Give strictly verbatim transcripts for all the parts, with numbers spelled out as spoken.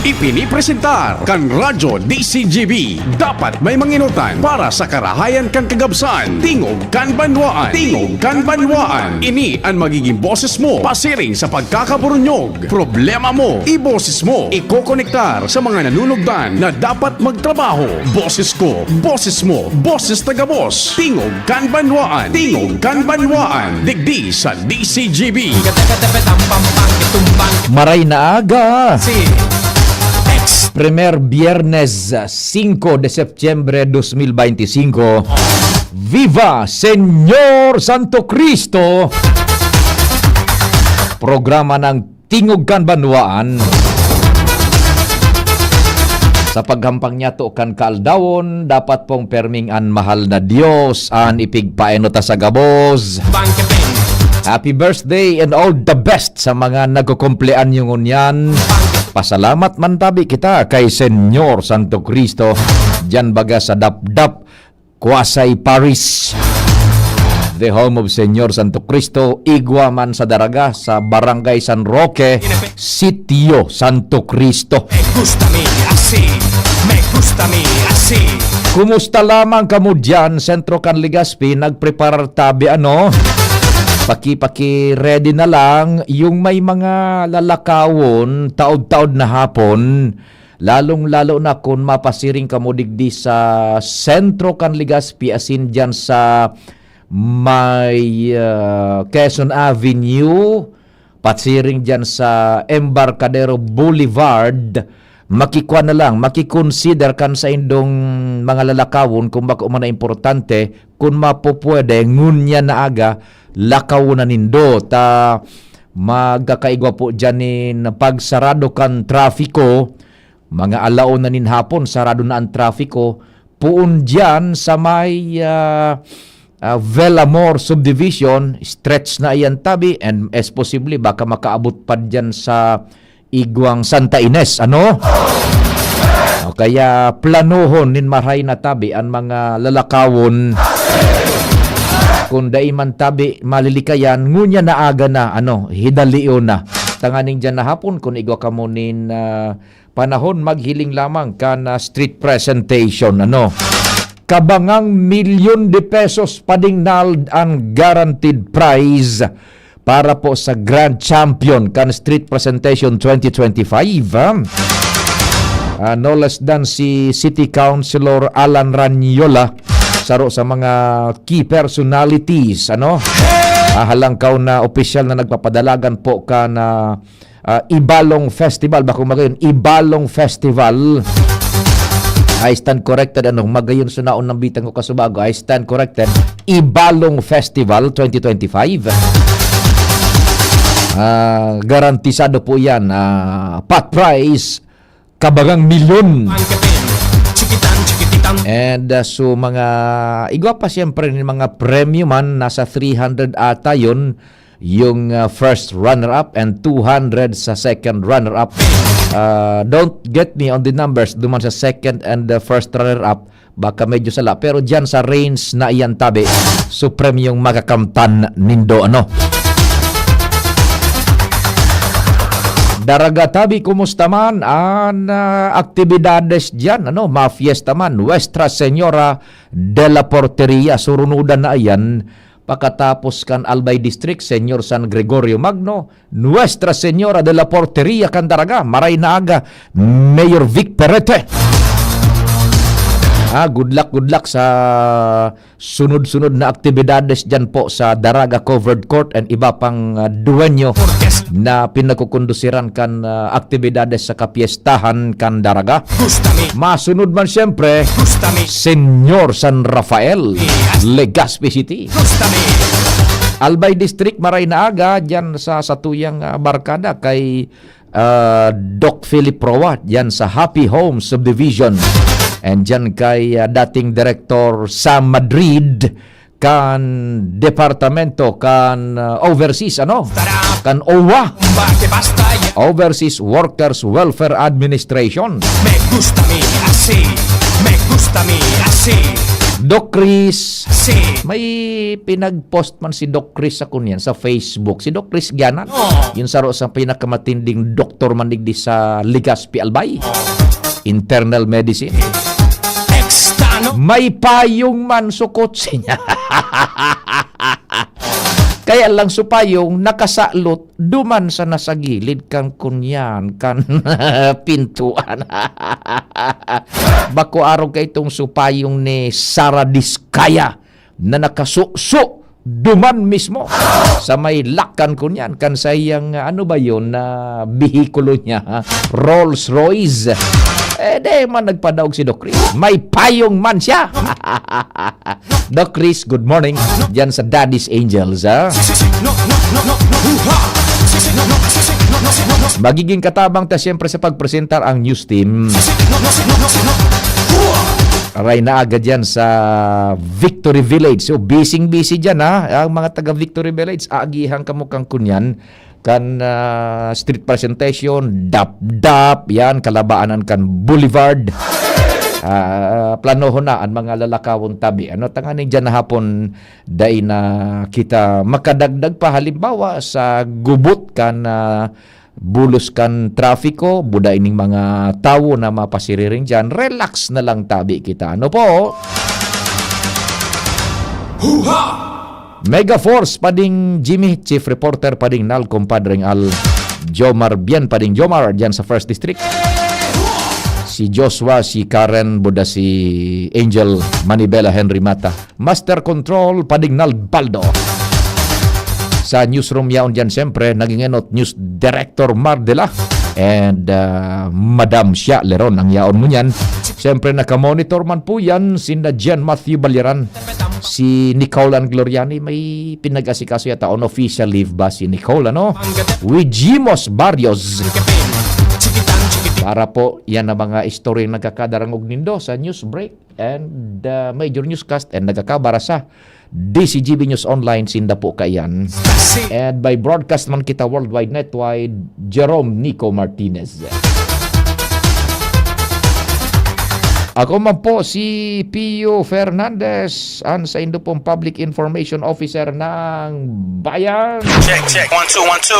Ipinipresentar kan Radyo D C G B. Dapat may manginutan para sa karahayan kan kagabsan. Tingog kan Banwaan. Tingog kan Banwaan. Ini an magiging boses mo pasiring sa pagkakaburunyog. Problema mo, iboses mo. Ikokonektar sa mga nanunugdan na dapat magtrabaho. Boses ko, boses mo, boses taga-boss. Tingog kan Banwaan. Tingog kan Banwaan. Digdi sa D C G B. Maray na aga. Si X. Primer Biyernes, singko de Setyembre dos mil baynti singko. Viva Señor Santo Cristo! Programa ng Tingog kan Banwaan. Sa paghampang niyato kan kaaldawon, dapat pong perming an mahal na Dios an ipigpaeno ta sa gabos. Happy birthday and all the best sa mga nagkukumpleanyo ngunyan. Pasalamat man tabi kita kay Señor Santo Cristo. Diyan baga sa Dapdap, Quasay Parish, the home of Señor Santo Cristo, igwa man sa Daraga, sa Barangay San Roque, Sitio Santo Cristo. Me gusta mi así, me gusta mi así. Kumusta lamang kamo diyan, sentro kan Legazpi? Nagpreparar tabi, ano? Paki-paki-ready na lang yung may mga lalakawon, taod-taod na hapon. Lalong-lalo na kun mapasiring kamo digdi sa sentro kan Legazpi, asin diyan sa may, ah, Quezon Avenue, pasiring diyan sa Embarcadero Boulevard, makikua na lang, makikonsider kan saindong mga lalakawon kung bako man na importante, kung mapupwede, ngunyan na aga, lakawon na nindo. Ta magkakaigwa po diyan nin pagsarado kan trafiko, mga alauna nin hapon, sarado na an trafiko. Poon diyan sa may, ah, ah, Velamor Subdivision, stretch na iyan tabi, and as posible, baka makaabot pa diyan sa igwang Santa Ines, ano? O kaya planohon nin maray na tabi an mga lalakawon. Kung dai man tabi malilikayan, ngunyan na aga na, ano, hidalion na. Tanganing diyan na hapon, kung igwa kamo nin, ah, panahon, maghiling lamang kan, ah, street presentation, ano. Kabangang milyon de pesos padingnal an guaranteed prize para po sa grand champion kan street presentation twenty twenty-five, ha? Ah, no less than si City Councilor Alan Ranyola, saro sa mga key personalities, ano? Ah, halangkaw na opisyal na nagpapadalagan po kan, ah, ah, Ibalong Festival, bakong magayon, Ibalong Festival. I stand corrected, ano, magayon sunaon ng bitang ko kasubago. I stand corrected. Ibalong Festival twenty twenty-five. Ah, garantisado po yan. Ah, pot prize, kabangang milyon. And, ah, so mga igwa pa, siyempre, ni mga premyo man, nasa three hundred ata yun, yung, ah, first runner-up, and two hundred sa second runner-up. Ah, don't get me on the numbers, duman sa second and the first runner-up, baka medyo sala. Pero diyan sa range na iyan tabi, so premyong makakamtan nindo, ano? Daraga tabi, kumusta man an, ah, aktibidades diyan, ano? Mafiesta man, Nuestra Señora de la Porteria, surunudan na iyan. Pakatapos kan Albay District, Señor San Gregorio Magno, Nuestra Señora de la Porteria kan Daraga, maray na aga, Mayor Vic Perete. Ah, good luck, good luck sa sunod-sunod na aktibidades diyan po sa Daraga Covered Court and iba pang, ah, duwenyo na pinagkukondusiran kan, ah, aktibidades sa kapiestahan kan Daraga. Masunod man siyempre, Señor San Rafael, Legazpi City. Albay District, maray na aga, diyan sa satuyang, ah, barkada kay, ah, Doc Philip Roa, diyan sa Happy Home Subdivision. And diyan kay, ah, dating Direktor Sam Madrid, kan departamento kan, ah, overseas, ano? Kan owa. Overseas Workers Welfare Administration. Me gusta mi así, me gusta mi así. Doc Chris. May pinag-post man si Doc Chris sa kunyan sa Facebook. Si Doc Chris Ganan, yun saro sa pinakamatinding doktor man digdi sa Legazpi, Albay. Internal medicine. May payong man su kotse niya. Kaya lang su payong nakasalot duman sa nasa gilid kan kunyan, kan pintuan. Bako arog ka itong su payong ni Sara Diskaya na nakasuso duman mismo sa may lakan kunyan kan saiyang, ah, ano ba yun, na behikulo niya, ha? Rolls Royce. Eh, di man nagpadaog si Doc Chris. May payong man siya. Doc Chris, good morning. Diyan sa Daddy's Angels, ha? Magiging katabang ta siyempre sa pagpresentar ang news team. Aray na agad yan sa Victory Village. So, busy-busy dyan, ha? Ang mga taga Victory Village, aagihan kamo kan kunyan. Kan, ah, street presentation, dapdap, yan, kalabaanan kan Boulevard. Ah, planohon na ang mga lalakawon tabi. Ano, tanganing dyan na hapon, dai na kita makadagdag pa. Halimbawa, sa gubot kan, ah, bulos kan trafiko, buda ining mga tawo na mapasiriring dyan, relax na lang tabi kita. Ano po? Huha! Mega Force, Pading Jimmy, Chief Reporter, Pading Nal, Compadreng Al, Jomar Bien, Pading Jomar, dyan sa First District. Si Joshua, si Karen, buda si Angel, Manibela, Henry Mata, Master Control, Pading Nal Baldo. Sa newsroom yaon dyan, siyempre, naging enot, News Director Mardela. And, ah, Madam Shia Leron ang yaon mo niyan. Siyempre, nakamonitor man po yan, sinda Jen Matthew Balyaran, si Nicole and Gloriani, may pinag-asikaso yata on official leave ba si Nicole, ano? With Jimos Barrios. Para po, yan ang mga istoryang nagkakadarangog nindo sa news break and, uh, major newscast and nagkakabara sa D C G B News Online, sinda po kaiyan. And by broadcast man kita worldwide, netwide, Jerome Nico Martinez. Ako man po si Pio Fernandez, ang saindo pong Public Information Officer ng Bayan. Check, check. One, two, one, two.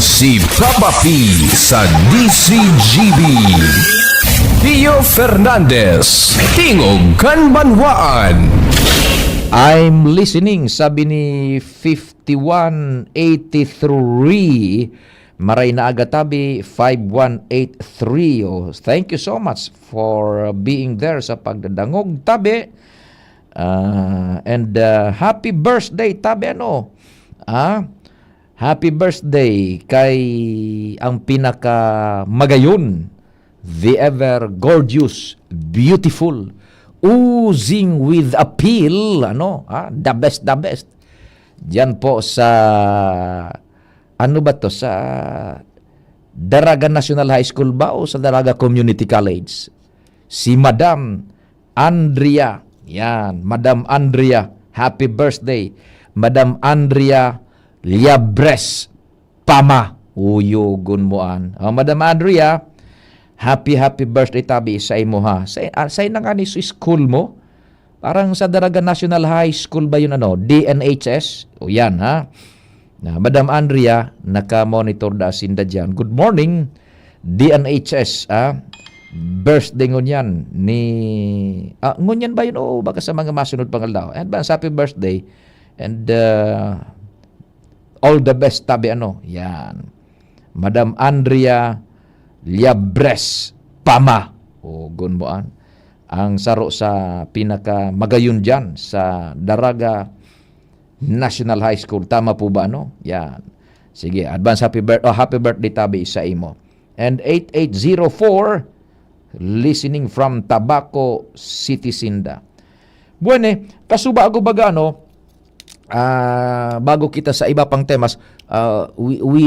Si Papa P sa D C G B. Pio Fernandez, Tingog kan Banwaan. I'm listening, sabi ni fifty-one eighty-three. Maray na aga tabi, five one eight three. Oh, thank you so much for being there sa pagdadangog tabi. Ah, and, ah, happy birthday tabi, ano? Ah, happy birthday kay ang pinakamagayon, the ever gorgeous, beautiful, oozing with appeal, ano? Ah, the best, the best. Diyan po sa, ano ba to, sa Daraga National High School ba o sa Daraga Community College? Si Madam Andrea. Yan, Madam Andrea, happy birthday. Madam Andrea Liabres Pama. Uyogon mo an. Oh, Madam Andrea, happy, happy birthday tabi sa imo, ha. Sa, ah, sa ina nga ni sa school mo? Parang sa Daraga National High School ba yun, ano? D N H S? O yan, ha? Na, Madam Andrea, naka-monitor da sinda dyan. Good morning, D N H S, ah. Birthday ngunyan ni, ah, ngunyan ba yun? Oo, baka sa mga masunod pang aldaw. Advance happy birthday. And, uh, all the best, tabi ano. Yan. Madam Andrea Liabres Pama. O, gun mo an. Ang saro sa pinakamagayon dyan sa Daraga National High School. Tama po ba, ano? Yan. Sige, advance happy birth-, oh, happy birthday, tabi sa imo. And eight eight zero four, listening from Tabaco City, Sinda. Bueno, eh, kasubago baga, ano, ah, bago kita sa iba pang temas, ah, we, we,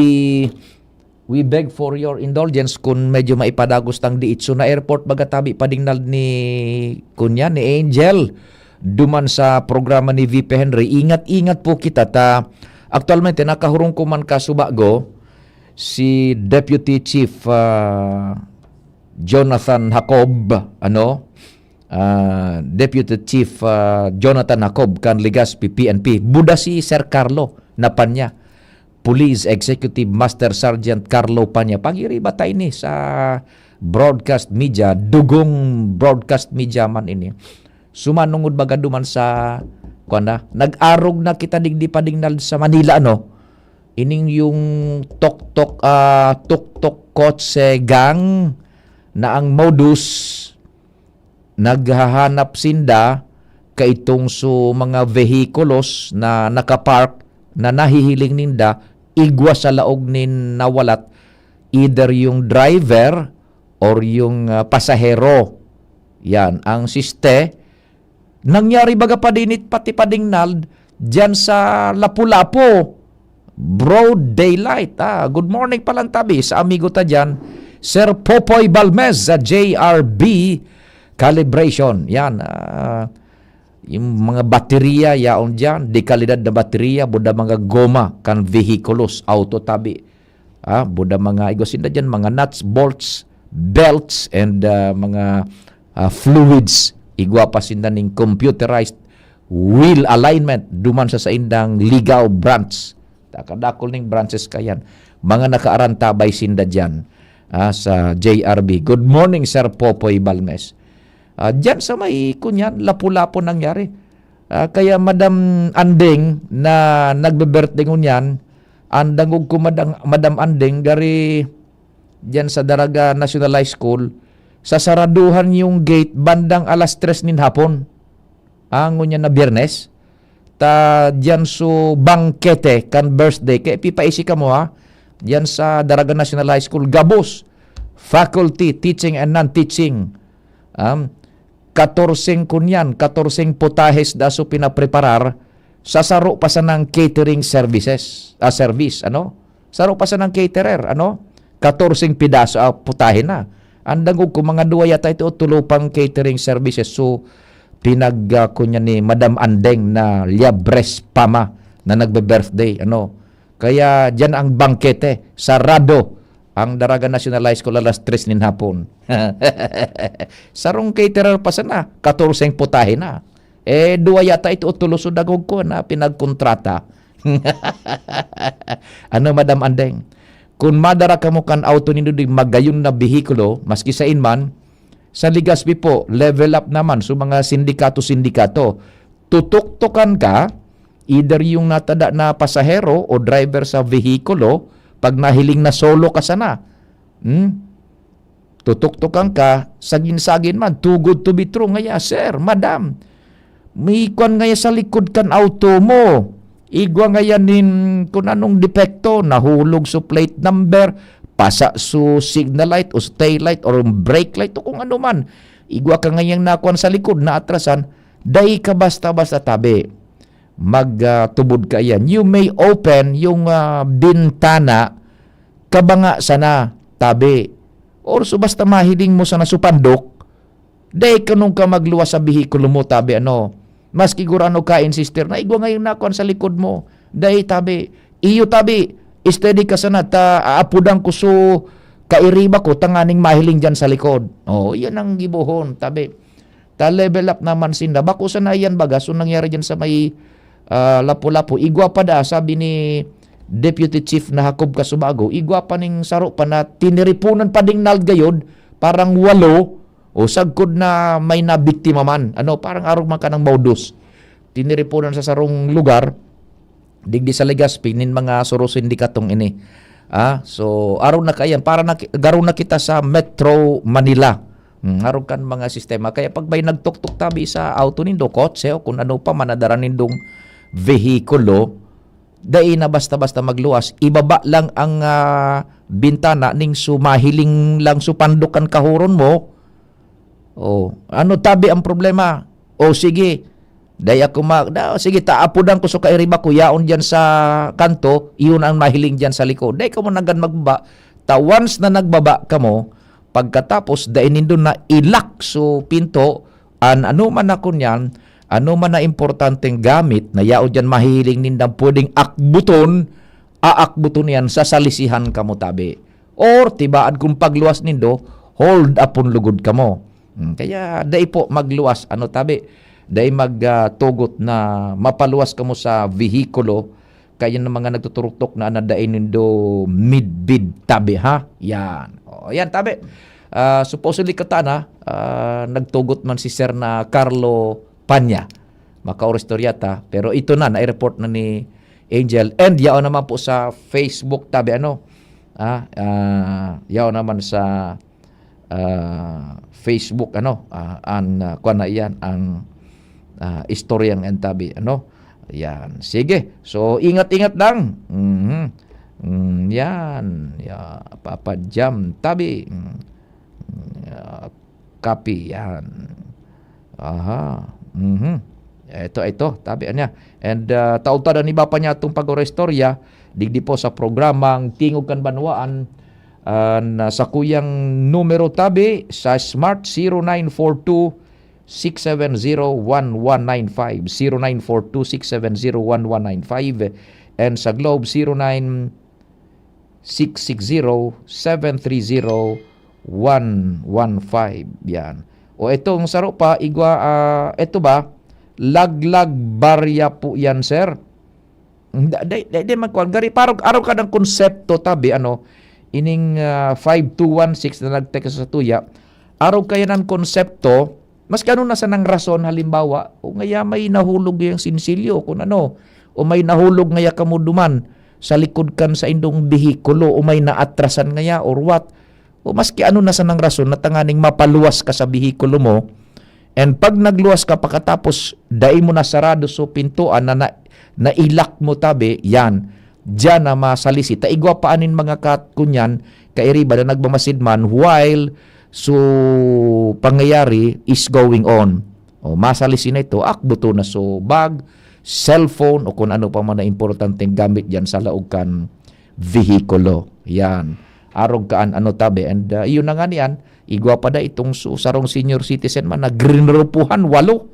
we beg for your indulgence kung medyo maipadagos tang diitso na airport baga tabi padingnal ni, kunya, ni Angel. Duman sa programa ni V P Henry, ingat-ingat po kita ta aktualmente nakahurong ko man kasubago si Deputy Chief, ah, Jonathan Jacob, ano, ah, Deputy Chief, ah, Jonathan Jacob kan Legazpi P N P. Buda si Sir Carlo na Panya. Police Executive Master Sergeant Carlo Panya. Pagiriba ta ini sa broadcast media, dugong broadcast media man ini. Sumanungod baga duman sa, kuwan na, nag-arog na kita digdi pa dingnal sa Manila, ano? Ining yung tuktok, ah, tuktok kotse gang na ang modus, naghahanap sinda kaitong so mga vehikulos na nakapark na nahihiling ninda igwa sa laog nin nawalat, either yung driver or yung, ah, pasahero. Yan, ang siste, nangyari baga pa dinit pati padingnal diyan sa Lapu-Lapu. Broad daylight. Ah, good morning pa lang tabi sa amigo ta diyan, Sir Popoy Balmez sa J R B Calibration. Yan, ah, yung mga baterya yaon diyan, de kalidad na baterya, buda mga goma kan vehikulos, auto tabi. Ah, buda mga igwa sinda diyan, mga nuts, bolts, belts, and, ah, mga, ah, fluids. Igwa pa sinda ning computerized wheel alignment duman sa saindang Ligao branch. Takadakol ning branches kayan. Mga nakaarantabay sinda diyan, ah, sa J R B. Good morning, Sir Popoy Balmes. Ah, diyan sa may, kunyan, Lapu-Lapu nangyari. Ah, kaya Madam Anding na nagbe-birthday ngunyan, ang dangog ko, Madam, Madam Anding, gari diyan sa Daraga National High School, sasaraduhan yung gate bandang alas tres nin hapon. Ah, ngunyan na Biyernes. Ta diyan so bangkete kan birthday. Kaya pipaisi kamo, ha? Diyan sa Daraga National High School, gabos. Faculty, teaching and non-teaching. Um, katorseng kunyan, katorseng putahes da so pinapreparar sa saro pa sanang catering services, ah, service, ano? Saro pa sanang caterer, ano? Katorseng pidaso, ah, putahe na. Ang dangog ko, mga duwa yata ito o tulo pang catering services. So, pinag, ah, kunyan ni Madam Andeng na liabres pa ma na nagbe-birthday, ano? Kaya diyan ang bangkete, sarado ang Daraga National High School alas tres nin hapon. Sarong caterer pa sana, katorseng putahe na. Eh, duwa yata ito o tulo so dangog ko na pinagkontrata. Ano, Madam Andeng? Kun madara kamo kan auto nindo di magayon na behikulo, maski sain man, sa Legazpi po, level up naman so mga sindikato-sindikato. Tutuktukan ka, either yung natada na pasahero o driver sa vehikulo, pag nahiling na solo ka sana. Hmm? Tutuktukan ka, sagin-sagin man, too good to be true. Ngaya, "Sir, madam, may kwan ngaya sa likod kan auto mo. Igwa ngaya nin kun anong depekto, nahulog so plate number, pasa so signal light o tail light or brake light o kung ano man. Igwa ka ngayang nakwan sa likod, naatrasan." Dai ka basta-basta tabi. Mag, ah, tubod ka iyan. You may open yung, ah, bintana, kabanga sana, tabi. Or so basta mahiling mo sana supandok, dai kanong ka magluwas sa behikulo mo, tabi, ano. Maski gurano ka insister na igwa ngayon na kuwan sa likod mo. Dai, tabi. Iyo, tabi. Steady ka sana, ta aapudan ko so kairiba ko tanganing mahiling diyan sa likod. Oh, iyan ang gibohon, tabi. Ta level up naman sinda. Bako sana iyan baga, so nangyari diyan sa may, ah, Lapu-Lapu. Igwa pa da, sabi ni Deputy Chief na Jacob Casubago, igwa pa ning saro pa na tiniripunan pa ding nald gayod, parang walo, o sagkod na may nabiktima man. Ano, parang arog man ka ng modus. Tiniripunan sa sarong lugar, digdi sa Legazpi, nin mga suro sindikatong ini. Ah, so, arog na kaiyan, para na ki-, garo na kita sa Metro Manila. Hmm, arog kan mga sistema. Kaya pag may nagtuktok tabi sa auto nindo, kotse, o kung ano pa man, nadara nindong vehikulo, dai na basta-basta magluwas. Ibaba lang ang, ah, bintana ning sumahiling lang supandok kan kahuron mo. Oh, ano tabi ang problema? O sige, dai ako ma-, da, sige, ta apudan ko so kairiba ko, yaon diyan sa kanto, iyon ang mahiling diyan sa likod. Dai ka mo nagan magbaba. Ta once na nagbaba kamo, pagkatapos, dai nindo na ilak so pinto, an ano man na kunyan, ano man na importanteng gamit na yaon diyan mahihiling nindang pwedeng akbuton, aakbuton yan, sasalisihan kamo tabi. Or, tibaan kung pagluwas nindo, hold upon lugod kamo. Mm, kaya dai po magluwas, ano, tabi, dai mag, ah, tugot na mapaluwas kamo sa vehikulo, kaya ng mga nagtuturuktok na, na dai nindo midbid, tabi, ha? Yan. O, yan, tabi. Ah, supposedly, katana, ah, nagtugot man si Sir na Carlo Panya. Makaoristorya ta. Pero ito na, nai-report na ni Angel. And yaon naman po sa Facebook, tabi, ano? Ah, ah, yaon naman sa, ah, Facebook, ano? Ah, an, ah, kuwan na iyan, ang, ah, istoryang yan, tabi, ano? Yan. Sige. So, ingat-ingat lang. Mhm. Mm, yan. Ya, Papa Jam, tabi. Mm. Ah, copy, yan. Aha. Mhm. Ito, ito, tabi niya. And, ah, taod-taod an iba pa niya itong pag-oristorya, digdi po sa programang Tingog kan Banwaan, ah, na sa kuyang numero, tabi, sa Smart, zero nine four two, six seven zero, one one nine five, zero nine four two, six seven zero, one one nine five, and sa Globe, zero nine six six zero, seven three zero, one one five. Yan. O, itong saro pa, igwa, ah, ito ba? Laglag barya po yan, sir. Da-, da-, da-, di man kuwan. Gari, parang araw ka ng konsepto, tabi, ano, ining, ah, five two one six na nag-text sa tuya. Araw kaya ng konsepto, maski ano na sanang rason, halimbawa, o ngaya may nahulog yung sinsilyo, kung ano, o may nahulog ngaya kamo duman sa likod kan saindong behikulo, o may naatrasan ngaya, or what, o maski ano na sanang rason na tanganing mapaluwas ka sa behikulo mo, and pag nagluwas ka, pakatapos dai mo na sarado so pintuan na, na nailak mo, tabi, yan, diyan na masalisi. Ta igwa pa anin mga kat-, kunyan, kairiba na nagmamasid man, while so pangyayari is going on. O, masalisi na ito, akbuto na so bag, cellphone, o kung ano pa man na importanteng gamit diyan sa laog kan vehikulo. Yan. Arog kaan ano, tabi. And, ah, iyon na nga niyan, igwa pa da itong su-, sarong senior citizen man, nagrinrupuhan, walo.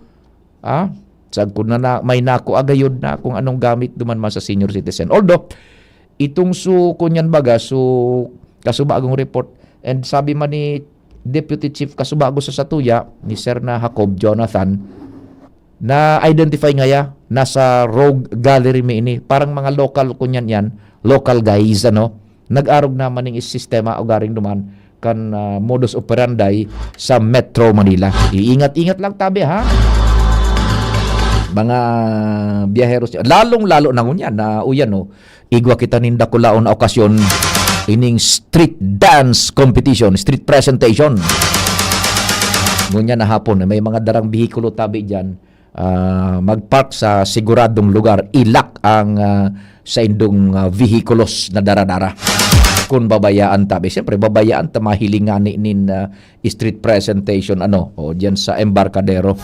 Ah, sagkod na, na may nako agayod na kung anong gamit duman man sa senior citizen. Although, itong su-, kunyan baga, su-, kasubagong report, and sabi man ni Deputy Chief Kasubago sa satuya, ni Sir na Jacob Jonathan, na-identify ngaya, nasa Rogue Gallery mi ini. Parang mga local, kunyan yan, local guys, ano, nag-arog naman ning sistema o garing duman kan, ah, modus operandi sa Metro Manila. Iingat-ingat lang tabi, ha? Mga biyaheros, lalong-lalo na ngunyan na uyan, no? Igwa kita nin dakulaon na okasyon, ining street dance competition, street presentation. Ngunyan na hapon, may mga darang bihikulo tabi diyan. Ah, mag-park sa siguradong lugar. Ilak ang, ah, saindong, ah, vehikulos na dara-dara. Kung babayaan tabi, siyempre, babayaan ta mahiling ngani nin, ah, street presentation, ano, o diyan sa Embarcadero.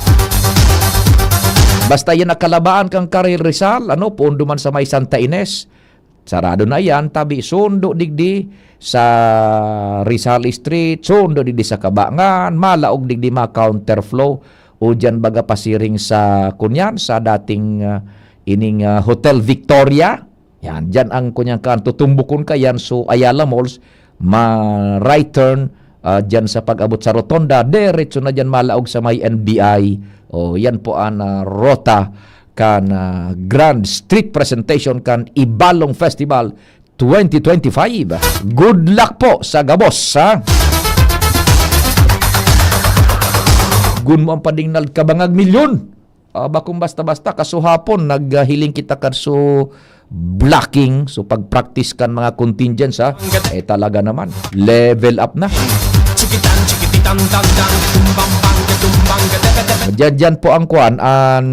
Basta yan nakalabaan kang Caril Rizal, ano, poon duman sa may Santa Ines, sarado na yan, tabi, sundo digdi sa Rizal Street, sundo digdi sa Cabangan, malaog digdi mga counterflow, o diyan baga pasiring sa, kunyan, sa dating, ah, ining, ah, Hotel Victoria. Yan, diyan ang kunyang kan, tutumbukon ka yan, so Ayala Malls, ma-right turn, ah, diyan sa pag-abot sa Rotonda, diretso na diyan malaog sa may N B I. O, yan po ang, ah, rota kan, ah, Grand Street Presentation kan Ibalong Festival twenty twenty-five. Good luck po sa gabos, ha? Gun mo ang padingnal ka bangag milyon. Ah, bakong basta-basta, kasuhapon, naghiling kita kan so blocking, so pag-practice kan mga contingents, ha? Eh, talaga naman, level up na. Chikitan, chikititan, tan, tan, tumbang, bang, tumbang, gada, gada, gada. Diyan, diyan po ang kuan, an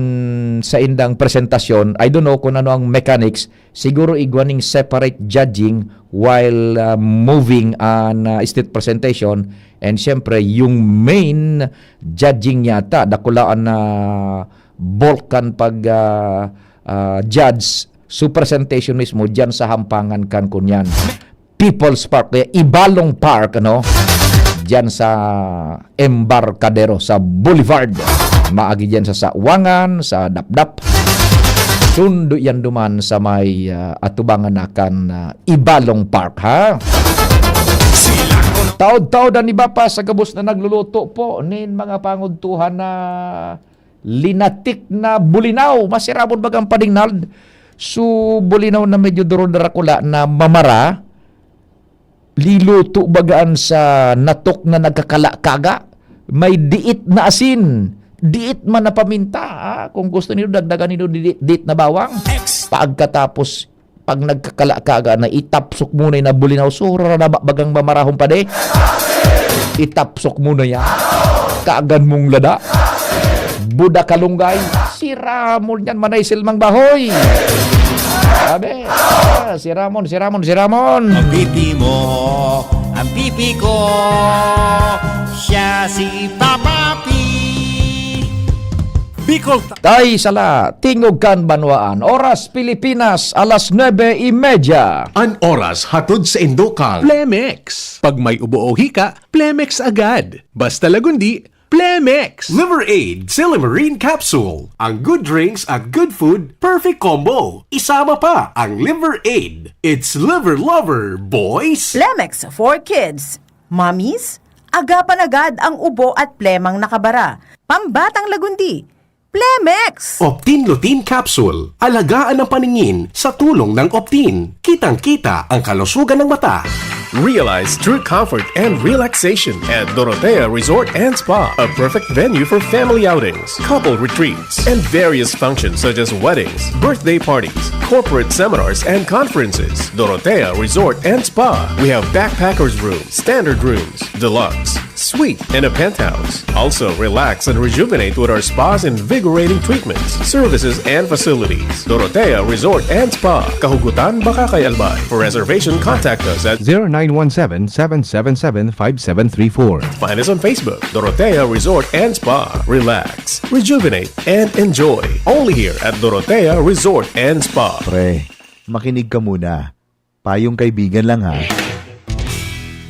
sa indang presentasyon. I don't know kung ano ang mechanics. Siguro igwa ning separate judging while, ah, moving an, ah, street presentation. And siyempre, yung main judging yata, dakulaan na bulk kan pag, ah, ah, judge, so presentation mismo, dyan sa hampangan kan kunyan. People's Park, kaya Ibalong Park, ano? Dyan sa Embarcadero, sa Boulevard. Maagi dyan sa Sawangan, sa Dapdap. Sundo yan duman sa may, ah, atubangan na kan, ah, Ibalong Park, ha? Taod-taod an iba pa sa gabos na nagluluto po nin mga pangudtuhan na linatik na bulinaw. Masiramon bagang padingnad. So, bulinaw na medyo duro-darakula na mamara, liluto bagaan sa natok na nagkakalakaga. May diit na asin, diit man na paminta. Ah, kung gusto niyo, dagdagan niyo diit, diit na bawang. Pagkatapos, pag nagkakalakaga na, itapsok mo na yung nabulinaw, sura na ba-, bagang mamarahon pa de. Itapsok mo na yan. Kagan mong lada. Buda kalunggay. Siramon yan, manay silmang bahoy. Sabi, ah, siramon, siramon, siramon. Ang pipi mo, ang pipi ko, siya si Papa P. Bicol. Tay sala, tingog kan banwaan. Oras Pilipinas, alas nuebe y media. An oras hatod sa indokang Plemex. Pag may ubo o hika, Plemex agad. Basta Lagundi, Plemex. Liver Aid, Silimarin Capsule. Ang good drinks at good food, perfect combo. Isama pa ang Liver Aid. It's Liver Lover, boys! Plemex for kids. Mommies, agapan agad ang ubo at plemang nakabara. Pambatang Lagundi, Plemex! Optin Lutein Capsule. Alagaan ang paningin sa tulong ng Optin. Kitang-kita ang kalusugan ng mata. Realize true comfort and relaxation at Dorotea Resort and Spa, a perfect venue for family outings, couple retreats, and various functions such as weddings, birthday parties, corporate seminars, and conferences. Dorotea Resort and Spa. We have backpackers room, standard rooms, deluxe, suite, and a penthouse. Also, relax and rejuvenate with our spa's invigorating treatments, services, and facilities. Dorotea Resort and Spa, Kahugutan, Bacacay, Albay. For reservation, contact us at zero nine one seven, seven seven seven, five seven three four. Find us on Facebook, Dorotea Resort and Spa. Relax, rejuvenate, and enjoy. Only here at Dorotea Resort and Spa. Pre, makinig ka muna. Payong kaibigan lang, ha.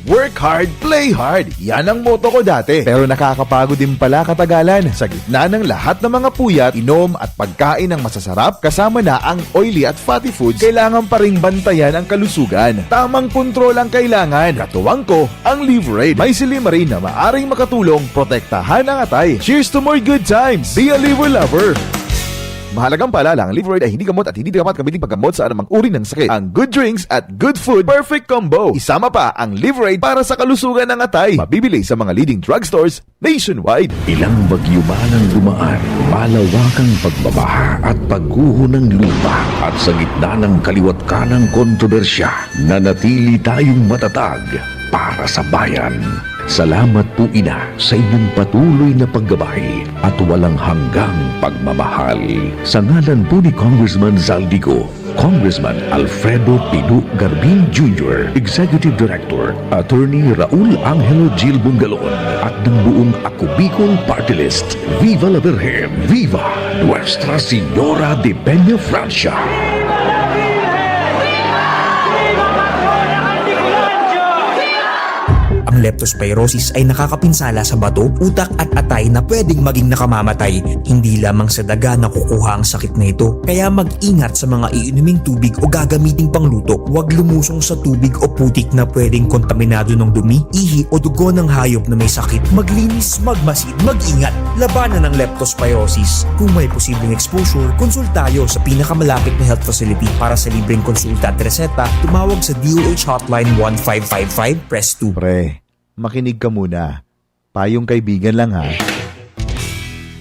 Work hard, play hard. Yan ang motto ko dati. Pero nakakapagod din pala katagalan. Sa gitna ng lahat ng mga puyat, inom at pagkain ng masasarap, kasama na ang oily at fatty foods, kailangan pa ring bantayan ang kalusugan. Tamang kontrol ang kailangan. Katuwang ko, ang Liver Aid. May silimarin na maaring makatulong protektahan ang atay. Cheers to more good times! Be a Liver Lover! Mahalagang paalala, ang Liver Aid ay hindi gamot at hindi dapat gamitin paggamot sa anumang uri ng sakit. Ang good drinks at good food, perfect combo. Isama pa ang Liver Aid para sa kalusugan ng atay. Mabibili sa mga leading drugstores nationwide. Ilang bagyo man ang dumaan, malawakang pagbabaha at pagguho ng lupa, at sa gitna ng kaliwat ka ng kontrobersya, nanatili tayong matatag para sa bayan. Salamat po, Ina, sa inyong patuloy na paggabay at walang hanggang pagmamahal. Sa ngalan po ni Congressman Zaldico, Congressman Alfredo Pino Garbin Junior, Executive Director, Attorney Raul Angelo Gil Bongalon, at ng buong Ako Bicol Party List, Viva la Virgen! Viva Nuestra Señora de Peña Francia! Ang leptospirosis ay nakakapinsala sa bato, utak at atay na pwedeng maging nakamamatay. Hindi lamang sa daga nakukuha ang sakit na ito, kaya mag-ingat sa mga iinuming tubig o gagamiting pangluto. Huwag lumusong sa tubig o putik na pwedeng kontaminado ng dumi, ihi o dugo ng hayop na may sakit. Maglinis, magmasid, mag-ingat. Labanan ang leptospirosis. Kung may posibleng exposure, konsultayo sa pinakamalapit na health facility. Para sa libreng konsulta at reseta, tumawag sa D O H Hotline one five five five, press two. Pre, makinig ka muna. Payong kaibigan lang, ha.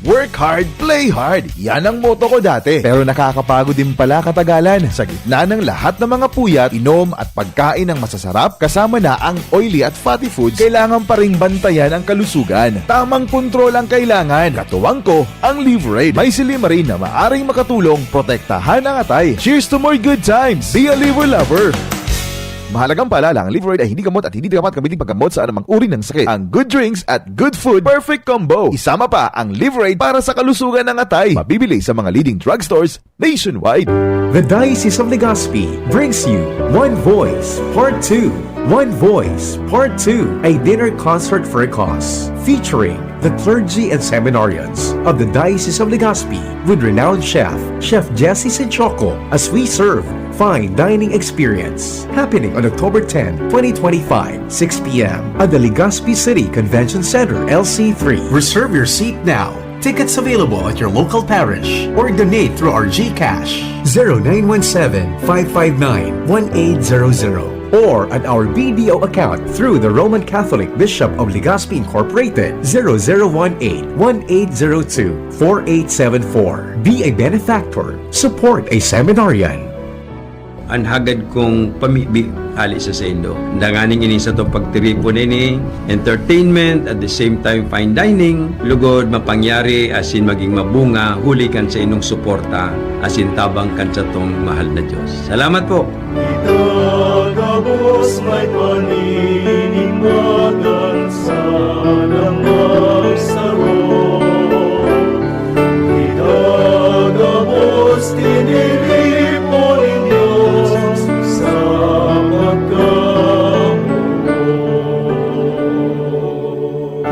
Work hard, play hard. Yan ang motto ko dati. Pero nakakapagod din pala katagalan. Sa gitna ng lahat ng mga puyat, inom at pagkain ng masasarap, kasama na ang oily at fatty foods, kailangan pa ring bantayan ang kalusugan. Tamang kontrol ang kailangan. Katuwang ko, ang Liver Aid. May silimarin na maaring makatulong protektahan ang atay. Cheers to more good times! Be a Liver Lover! Mahalagang paalala, ang Liver Aid ay hindi gamot at hindi dapat gamitin paggamot sa anumang uri ng sakit. Ang good drinks at good food, perfect combo. Isama pa ang Liver Aid para sa kalusugan ng atay. Mabibili sa mga leading drugstores nationwide. The Diocese of Legazpi brings you One Voice Part two. One Voice Part two, a dinner concert for a cause, featuring the clergy and seminarians of the Diocese of Legazpi with renowned chef, Chef Jesse Sichoko, as we serve fine dining experience. Happening on October tenth, twenty twenty-five, six p m at the Legazpi City Convention Center, L C three. Reserve your seat now. Tickets available at your local parish or donate through our GCash, zero nine one seven, five five nine, one eight zero zero, or at our B D O account through the Roman Catholic Bishop of Legazpi Incorporated, zero zero one eight, one eight zero two, four eight seven four. Be a benefactor. Support a seminarian. An hagad kong pamibi hale sa saindo. Danganing ini satong pagtiripon ini, entertainment, at the same time fine dining, lugod mapangyari asin magin mabunga huli kan saindong suporta asin tabang kan satong mahal na Dios. Salamat po! Itagabos may paninimbagan sa nang magsaro. Itagabos tiniripo nin Diyos sa pagkamuot.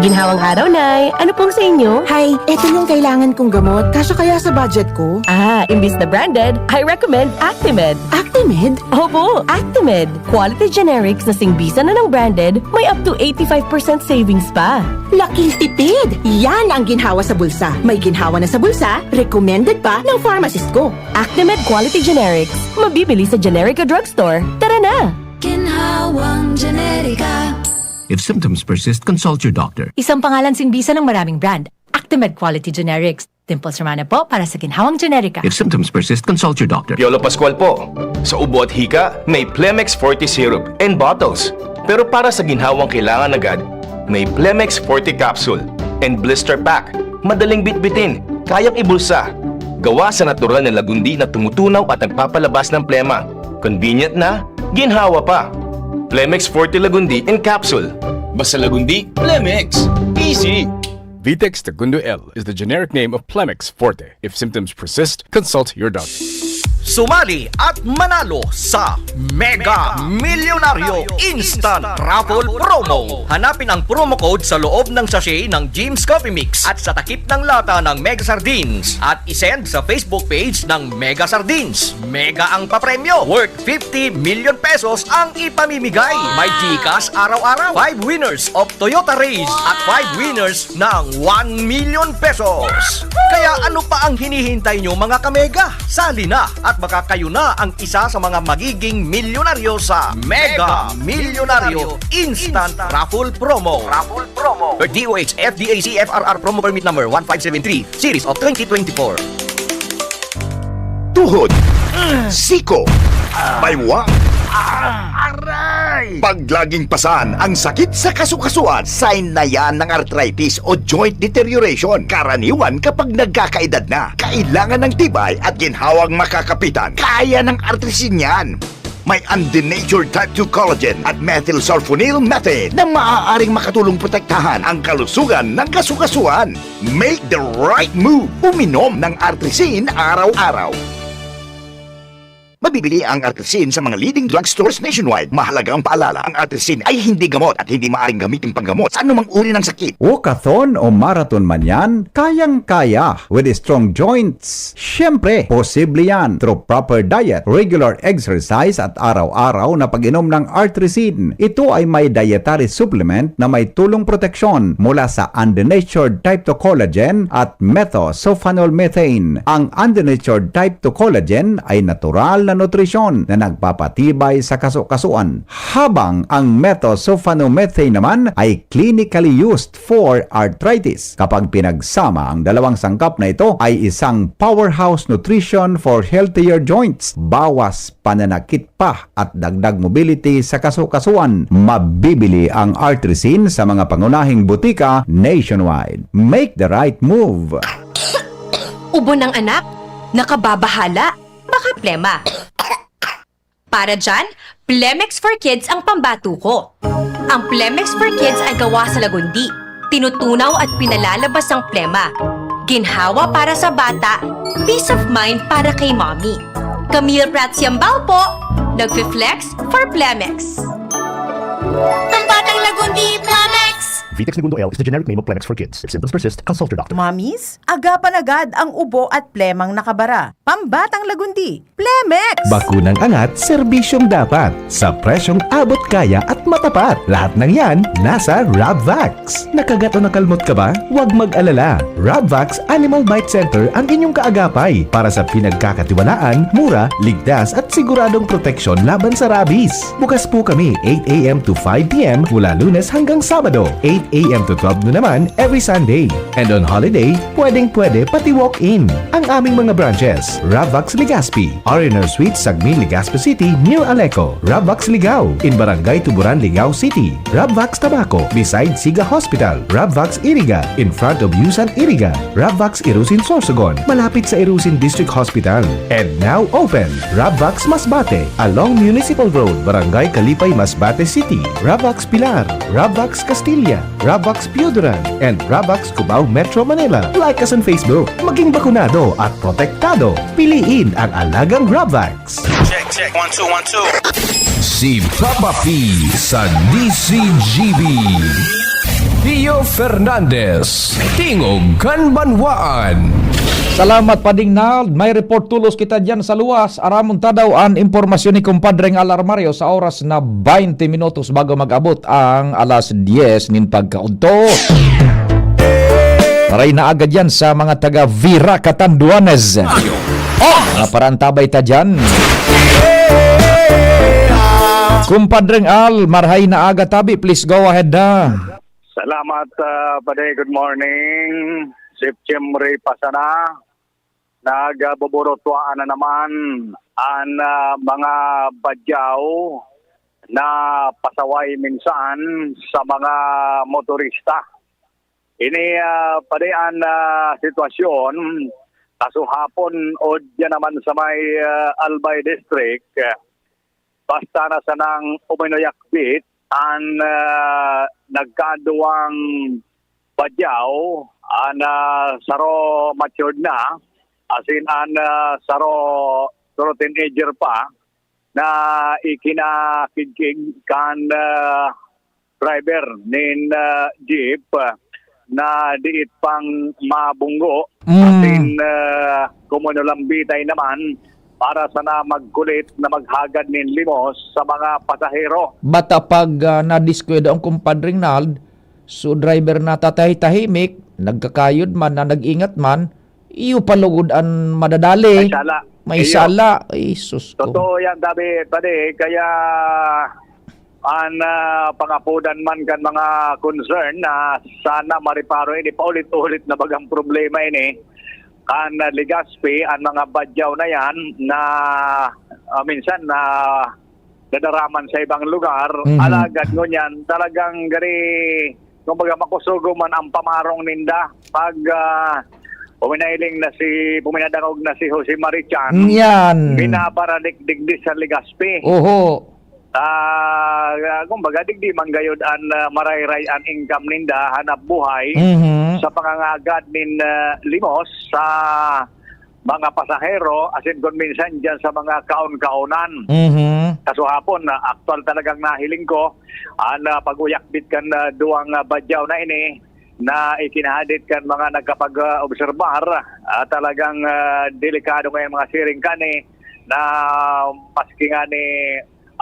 Ginhawang araw, Nay. Ano pong sa inyo? Hay, eto yung kailangan kong gamot. Kasya kaya sa budget ko? Ah, imbis na branded, I recommend Actimed. Actimed? Opo, Actimed. Quality generics na singbisan na ng branded, may up to eighty-five percent savings pa. Laking tipid! Yan ang ginhawa sa bulsa. May ginhawa na sa bulsa, recommended pa ng pharmacist ko. Actimed Quality Generics. Mabibili sa Generica Drugstore. Tara na! Ginhawang Generica. If symptoms persist, consult your doctor. Isang pangalan singbisan ng maraming brand. Actimed Quality Generics. Dimples Romana po para sa Ginhawang Generica. If symptoms persist, consult your doctor. Piolo Pascual po. Sa ubo at hika, may Plemex Forte Syrup and bottles. Pero para sa ginhawang kailangan agad, may Plemex Forte Capsule and Blister Pack. Madaling bitbitin, kayang ibulsa. Gawa sa natural na lagundi na tumutunaw at nagpapalabas ng plema. Convenient na, ginhawa pa. Plemex Forte Lagundi in Capsule. Basta Lagundi, Plemex. Easy! Vitex Tagundo L is the generic name of Plemex Forte. If symptoms persist, consult your doctor. Sumali at manalo sa Mega Milyonaryo Instant Raffle Promo. Hanapin ang promo code sa loob ng sachet ng Jim's Coffee Mix at sa takip ng lata ng Mega Sardines at isend sa Facebook page ng Mega Sardines. Mega ang papremyo, worth fifty million pesos ang ipamimigay. May GCash araw-araw, five winners of Toyota Raize at five winners ng one million pesos. Kaya ano pa ang hinihintay nyo, mga kamega? Sali na at baka kayo na ang isa sa mga magiging milyonaryo sa Mega Milyonaryo Instant Raffle Promo. Raffle Promo. Per D O H F D A C F R R Promo Permit Number one five seven three, Series of twenty twenty-four. Tuhod, siko, baywang. Aray! Pag laging pasan ang sakit sa kasukasuan, sign na yan ng arthritis o joint deterioration. Karaniwan kapag nagkakaedad na. Kailangan ng tibay at ginhawang makakapitan. Kaya ng Artrisin yan. May undenatured type two collagen at methylsulfonyl methane na maaaring makatulong protektahan ang kalusugan ng kasukasuan. Make the right move. Uminom ng Artrisin araw-araw. Mabibili ang Artrisin sa mga leading drugstores nationwide. Mahalagang paalala, ang Artrisin ay hindi gamot at hindi maaaring gamitin panggamot sa anumang uri ng sakit. Walkathon o marathon man yan, kayang-kaya with strong joints. Siyempre, posible yan through proper diet, regular exercise at araw-araw na pag-inom ng Artrisin. Ito ay may dietary supplement na may tulong proteksyon mula sa undenatured type two collagen at methylsulfonyl methane. Ang undenatured type two collagen ay natural na nutrisyon na nagpapatibay sa kasukasuan, habang ang methylsulfonyl methane naman ay clinically used for arthritis. Kapag pinagsama ang dalawang sangkap na ito, ay isang powerhouse nutrition for healthier joints, bawas pananakit pa at dagdag mobility sa kasukasuan. Mabibili ang Artrisin sa mga pangunahing butika nationwide. Make the right move! Ubo ng anak? Nakababahala? Baka plema. Para dyan, Plemex for Kids ang pambatuko. Ang Plemex for Kids ay gawa sa lagundi. Tinutunaw at pinalalabas ang plema. Ginhawa para sa bata, peace of mind para kay mommy. Camille Prats Yambao po, nagfi-flex for Plemex. Pambatang lagundi, Plemex! Vitex Negundo L is the generic name of Plemex for kids. If symptoms persist, consult your doctor. Mamis, agapan agad ang ubo at plemang nakabara. Pambatang Lagundi, Plemex! Bakunang angat, serbisyong dapat. Sa presyong abot kaya at matapat. Lahat ng yan, nasa Rabvax. Nakagat o nakalmot ka ba? Huwag mag-alala. Rabvax Animal Bite Center ang inyong kaagapay para sa pinagkakatiwalaan, mura, ligtas at siguradong proteksyon laban sa rabies. Bukas po kami eight a.m. to five p.m. mula Lunes hanggang Sabado, eight a.m. to twelve noon naman every Sunday. And on holiday, pwedeng-pwede pati walk-in. Ang aming mga branches, Ravax Legazpi, R and R Suites, Sagmin, Legazpi City, near Aleco, Ravax Ligao, in Barangay Tuburan, Ligao City, Ravax Tabaco, beside Siga Hospital, Ravax Iriga, in front of Yusan Iriga, Ravax Irusin Sorsogon, malapit sa Irusin District Hospital. And now open, Ravax Masbate, along Municipal Road, Barangay Kalipay, Masbate City, Ravax Pilar, Ravax Castilla, Ravax Pioduran, and Ravax Cubao, Metro Manila. Like us on Facebook. Maging bakunado at protektado. Piliin ang alagang Ravax. Check, check, one, two, one, two. Si Papa P sa D C G B. Pio Fernandez, Tingog kan Banwaan. Salamat, Pading Nald. May report tulos kita dyan sa luwas. Aramon ta daw an impormasyon ni Compadre Alar Mario sa oras na twenty minutos bago mag-abot ang alas diyes nin pagkaudto. Maray na agad yan sa mga taga Vira, Catanduanes. Oh! Mga parantabay ta dyan. Compadre Al, marhay na aga tabi. Please go ahead na. Salamat, uh, Pade. Good morning. September pa sana. Nagbuburutuaan na naman ang uh, mga badyaw na pasaway minsan sa mga motorista. Ini uh, Pade ang uh, sitwasyon kasuhapon o dyan naman sa may uh, Albay District. Basta na sanang uminuyakbit an ah, nagkaduwang badyaw, an ah, saro matured na, asin an ah, saro, saro teenager pa, na ikinakigkig kan ah, driver nin ah, jeep na diit pang mabunggo, Mm. asin ah, kumunulambitay naman para sana magkulit na maghagad nin limos sa mga pasahero. Bata pag ah, nadiskwida ang kumpadring Nald, so driver na tatahi-tahimik, nagkakayod man na nag-ingat man, iyo pa lugod an madadali. May sala. May Iyo. sala. Ay, sus ko. Totoo yan, David. Pade, kaya an ah, pangapodan man kan mga concern na sana mareparo ini, paulit-ulit na bagang problema ini. Kan ah, Legazpi, ang mga badyaw na yan na ah, minsan na nadaraman sa ibang lugar, Mhm. alagad ngunyan talagang gari, kumbaga, makusugo man ang pamarong ninda pag ah, puminailing na si, puminadangog na si Jose Marichan, Yan. binabaranik digdi sa Legazpi. Oho. Ah, kumbaga, digdi man gayod an ah, marayray an income ninda, hanap buhay, Mhm. sa pangangagad nin ah, limos sa mga pasahero, asin kun minsan dyan sa mga kaon-kaonan. Mhm. Kasuhapon, na aktual talagang nahiling ko, an ah, pag-uyakbit kan ah, duwang ah, badyaw na ini, na ikinahadit kan mga nagkapag-obserbar, ah, talagang ah, delikado ngayon mga siring kani, na maski nga ni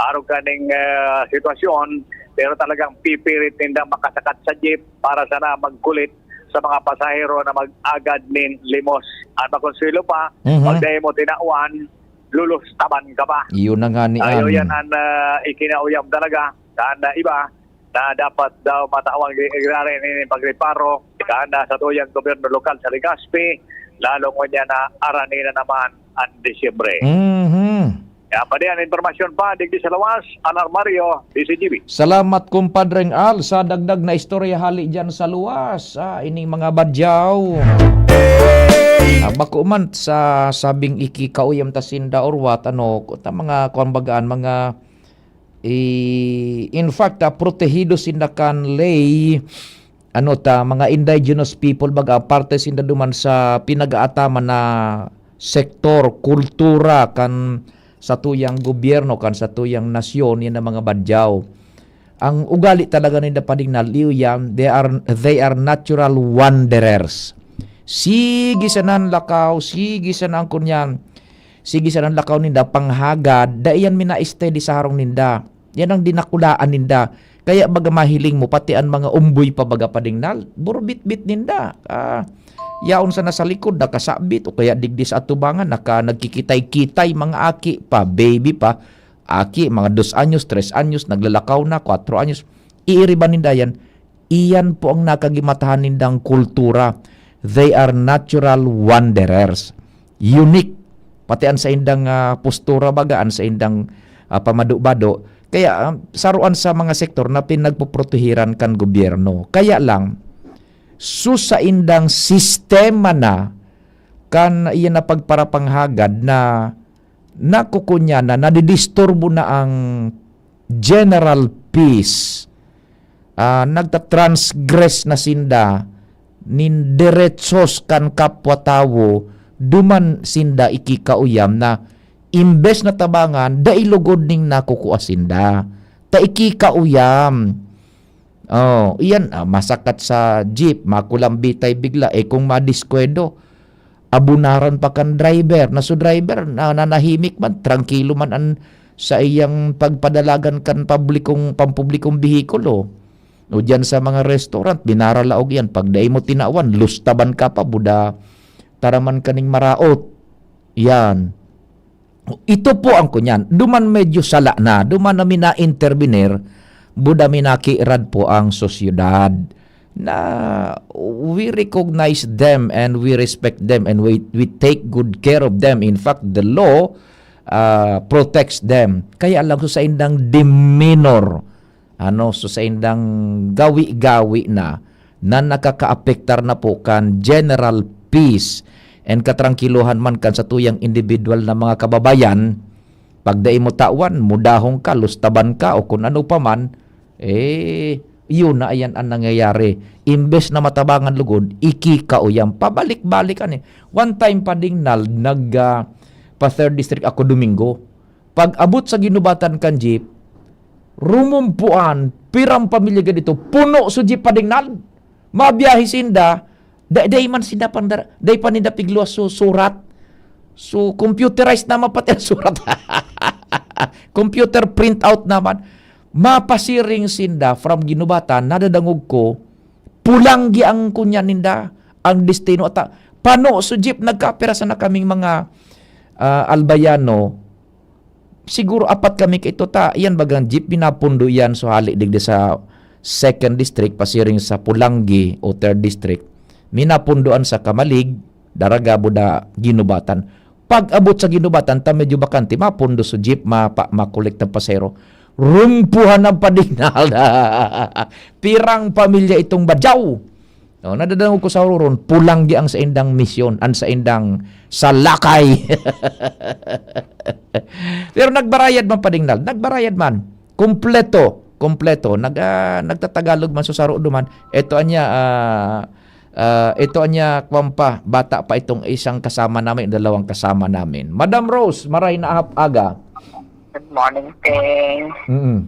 arog kaning ah, sitwasyon, pero talagang pipirit nindang makasakat sa jeep para sana magkulit sa mga pasahero na mag-agad nin limos. At makonsuelo pa, Mhm. pag dai mo tinawan, lulustaban ka pa. Yun na nga ni Ayo An. yan ang ah, ikinauyam talaga. Saan na iba na dapat daw matawan gi- giraray ni pagreparo. Saan na sa tuyang gobyerno lokal sa Legazpi, lalo ngunyan na arani na naman ang Disyembre. Mhm. Kaya pa diyan, impormasyon pa, digdi sa lawas, Alar Mario, D C G B. Salamat, Kumpadreng Al, sa dagdag na istorya hali dyan sa luwas. Ah, ining mga badyaw. Ah, bako man sa sabing ikikauyam ta sinda or what, ano, ta mga, kuwan bagaan, mga, eh, in fact, ah, protehido sinda kan ley, ano ta, mga indigenous people, baga, parte sinda duman sa pinag-aataman na sektor, kultura, kan satuyang gobyerno, kan satuyang nasyon, yan ang mga badyaw. Ang ugali talaga ninda, Pading Nal, iyo yan, they are, they are natural wanderers. Sige sana an lakaw, sige sana an kunyan, sige sana an lakaw ninda, panghagad, dai yan mina-steady sa harong ninda. Yan ang dinakulaan ninda. Kaya baga mahiling mo, pati an mga umboy pa baga, Pading Nal, burbitbit ninda. Ah, yaon sana sa likod, nakasabit, o kaya digdi sa atubangan, naka, nagkikitay-kitay, mga aki pa, baby pa, aki, mga dos anyos, tres anyos, naglalakaw na, kwatro anyos. Iiriba ninda yan. Iyan po ang nakagimatahan nindang kultura. They are natural wanderers. Unique. Pati an saindang, ah, postura baga, an saindang, ah, pamado-bado. Kaya, ah, saruan sa mga sektor na pinagpoprotehiran kan gobyerno. Kaya lang, su saindang sistema na kan iyan na pagparapanghagad na nakukunyanan, nadidisturbo na ang general peace. Ah, nagta-transgress na sinda nin deretsos kan kapwa tawo, duman sinda ikikauyam na imbes na tabangan, dai lugod ning nakukua sinda. Ta ikikauyam. Oh, iyan, ah, masakat sa jeep, makulambitay bigla, eh, kung madiskwento, abunaran pa kan driver, na su driver, na, nanahimik man, trangkilo man an sa iyang pagpadalagan kan publikong, pampublikong behikulo. O diyan sa mga restaurant, binaralaog yan. Pag dai mo tinawan, lustaban ka pa, buda, taraman kaning maraot. Yan. Ito po ang kunyan. Duman medyo sala na, duman na mina-intervenir, buda minakirad po ang sosyedad. Na we recognize them and we respect them and we, we take good care of them. In fact, the law, ah, protects them. Kaya lang sa indang demeanor, ano, so sa indang gawi-gawi na, na nakakaapektar na po kan general peace and katrangkilohan man kan satuyang individual na mga kababayan, pag dai mo tawan, mudahon ka, lustaban ka, o kun ano pa man, eh, yun na ayan ang nangyayari. Imbes na matabangan lugod, ikikauyam. Pabalik-balik, ani. One time pa ding nal-, nag, ah, pa third district ako Domingo. Pag-abot sa ginubatan kan jeep, rumumpuan, pirang pamilya ganito, puno so jeep, Pading Nal. Mabiyahe sinda, da-, dai man sinda pandara-, dai pa ninda pigluwas so surat. So, computerized naman pati ang surat. Computer printout naman. Mapasiring sinda from ginubatan, nadadangog ko, pulanggi ang kunya ninda, ang destino. At, ah, pano so jeep, nagkapira sana kaming mga, ah, Albayano, siguro apat kami kaito ta, iyan bagang jeep, pinapundo iyan, so hali digdi sa second district, pasiring sa Pulanggi o third district, minapundoan sa Camalig, Daraga, Buda, Guinobatan. Pag-abot sa Guinobatan, ta medyo bakante, mapundo so jeep, mapa-, makolekta pasahero. Rumpuhan ang padinal. Pirang pamilya itong Badiao. Oh, nadadangog ko sa huron, pulanggi ang saindang misyon, ang saindang salakay. Pero nagbarayad man, Pading Nal, nagbarayad man. Kompleto, kompleto. Nag-, ah, nagtatagalog man, so sa huron man. Eto anya, ah, ah, eto anya, kwan pa, bata pa itong isang kasama namin, dalawang kasama namin. Madam Rose, maray na ahap aga. Good morning, Ting. Mm-mm.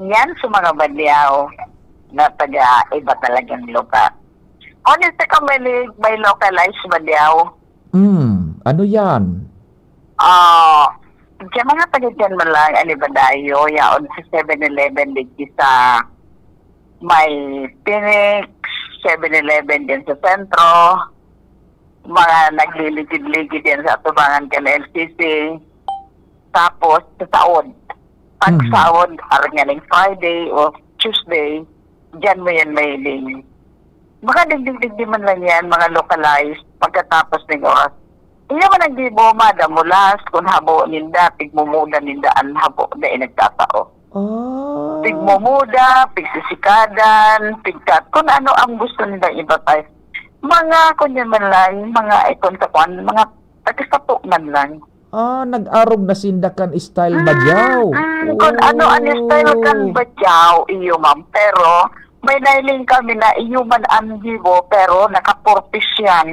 Yan sa mga Badiao na taga iba talagang lugar. Honest ka, may, may localized Badiao. Hmm, ano yan? Ah, sa mga taga dyan man lang, Alibadayo, yaon sa Seven Eleven digdi sa may Phoenix, Seven Eleven din sa sentro, mga nagliligid-ligid yan sa atubangan kan L C C. Tapos, sa saod. Pag Mhm. saod, arog nganing Friday o Tuesday, diyan mo yan mahiling. Makadigdig-digdi man lang yan, mga localized, pagkatapos ng oras. Iya man ang gibo, madam, mulas, kung habo ninda, tigmumuda ninda, ang habo na inagtatao. Ah. Tigmumuda, pigsisikadan, pigkat, kung ano ang gusto nila ibatay. Mga, kung yan man lang, mga ikon sa kwan, mga tagisapo man lang. Ah, nag-arog na sinda kan style Mm, Badiao. mm, kung ano ang style kan Oh. Badiao, iyo, ma'am. Pero, may nailing kami na iyo man ang gibo, pero naka-four-piece yan.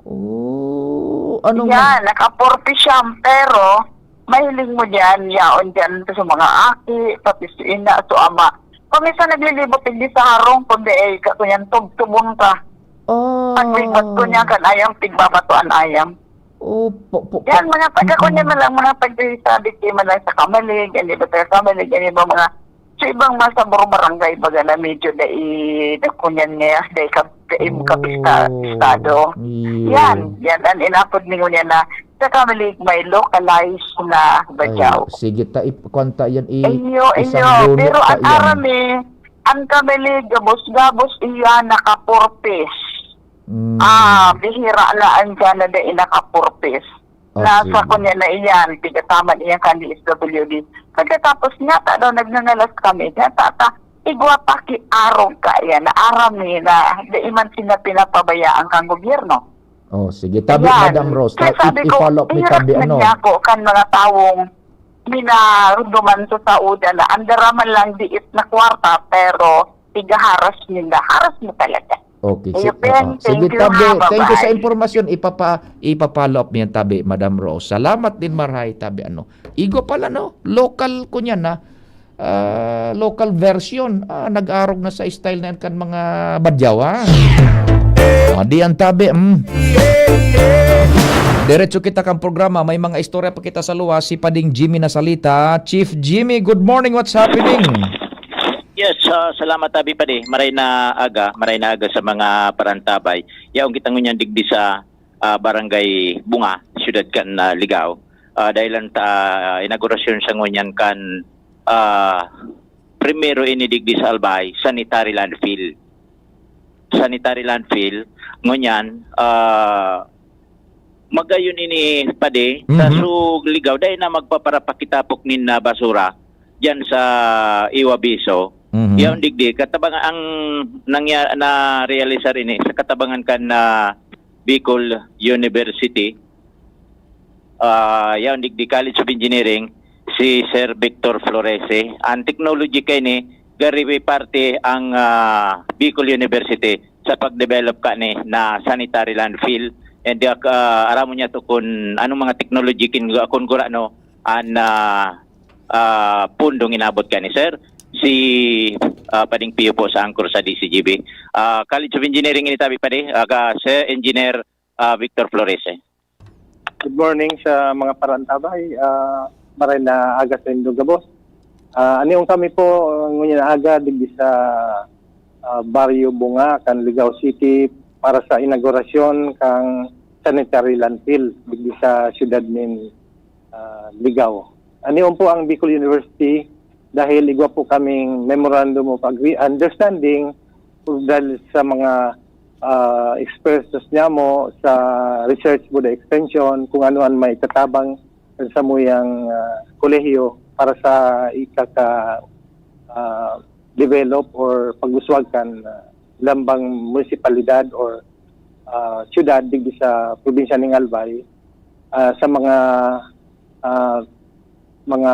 Oh, anong Yan, naka-four-piece yan, pero mahiling mo dyan, yaon dyan sa mga aki, pati si ina, so ama. Kung minsan naglilibot, hindi sa harong, kundi ay kakunyan tubtubon ka. Oh. Paglibat ko niya, kan ayam, tigbabatuan ayam. Oh, po, po, po. Yan, mga taga ko niya man lang, mga taga-, sabi ko man lang sa Kamalig, yan iba taga Kamalig, yan iba mga, sa ibang mga sabor barangay, baga na medyo dai, da kunyan niya, dai ka, dai mo kabista-, Oh, bistado. Yan, yan. Yan, ang inapod ninyo niya na sa Kamalig may localized na Ay, badyaw. Sige, ta, ip-, kwanta yan, i-, Iyo, isang iyo. Pero ang aram eh, ang Kamalig, gabos-gabos iya nakapurpis. Mm. Ah, bihira na ang dyan na dai nakapurpis. Ah, Nasa sige. kunya na iyan, tigataman iyan kan D S W D. Pagkatapos nga, ta daw nagngangalas kami, nga tata, igwa pa ki arog ka iyan, na aram ni na, dai man sila pinapabayaan kang gobyerno. Oh, sige. Tabi, Ayan. Madam Rose, Kaya ta-, sabi i-, ko, i-follow up ni ihiras tabi, na ano? niya ako kan mga tawong minarunduman sa Sauda na andara man lang diit na kwarta, pero igaharas ninda. Haras mo talaga. Okay, Ayun, si-, Ben, oo. Sige, thank you, tabi. ha. Thank you sa Bye-bye. impormasyon. Ipapa-, ipapa-follow up niyan, tabi, Madam Rose. Salamat din, marhay, tabi, ano. Igwa pala, no? Local ko niyan, ha? Ah, local version. Ah, nag-arog na sa style na yan kan mga badyaw, ha? Ah, di ang tabi, mm. Diretso kita kan programa. May mga istorya pa kita sa luwas. Si Pading Jimmy na salita. Chief Jimmy, good morning. What's happening? Yes, ah, salamat, Abi Padi. Maray na aga, maray na aga sa mga parantabay. Yaon kita ngunyan digdi sa, ah, Barangay Bunga, siyudad kan, ah, Ligao. Ah, dahilan ta inaugurasyon sa ngunyan kan, ah, primero ini digdi sa Albay, sanitary landfill. Sanitary landfill, ngunyan, ah, magayon ini, Padi, sa Mhm. Sug, Ligao, dahil na magpaparapakitapok nin, ah, basura diyan sa Iwabiso. Mhm. Yaon digdi, katabang ang nangya-, na-realisar ini sa katabangan kan, ah, Bicol University. Ah, yaon digdi College of Engineering, si Sir Victor Florese. Ang technology kaini, gari parte ang, ah, Bicol University sa pag-develop kani na sanitary landfill. And, ah, aramon niya to kun anong mga technology kin-, kun gurano an, ah, ah, pundong inabot kani, sir. Si, ah, Pading Pio po sa anchor sa D C G B. Ah, College of Engineering ini tabi, Padi. Ah, ka, Sir Engineer, ah, Victor Florese. Good morning sa mga parantabay. Ah, maray na aga sa indo gabos. Ah, anion kami po, ah, ngunyan na aga, digdi sa, ah, Barrio Bunga, kan Ligao City, para sa inaugurasyon kang sanitary landfill digdi sa siyudad nin, ah, Ligao. Anion po ang Bicol University, dahil igwa po kaming Memorandum of Agree-, Understanding dahil sa mga, ah, experts nyamo sa research po the extension, kung ano ang maitatabang sa samuyang, ah, kolehiyo para sa ikaka-, ah, develop or pag-uswag kan, ah, lambang munisipalidad or, ah, siyudad digdi sa probinsya ning Albay, ah, sa mga, ah, mga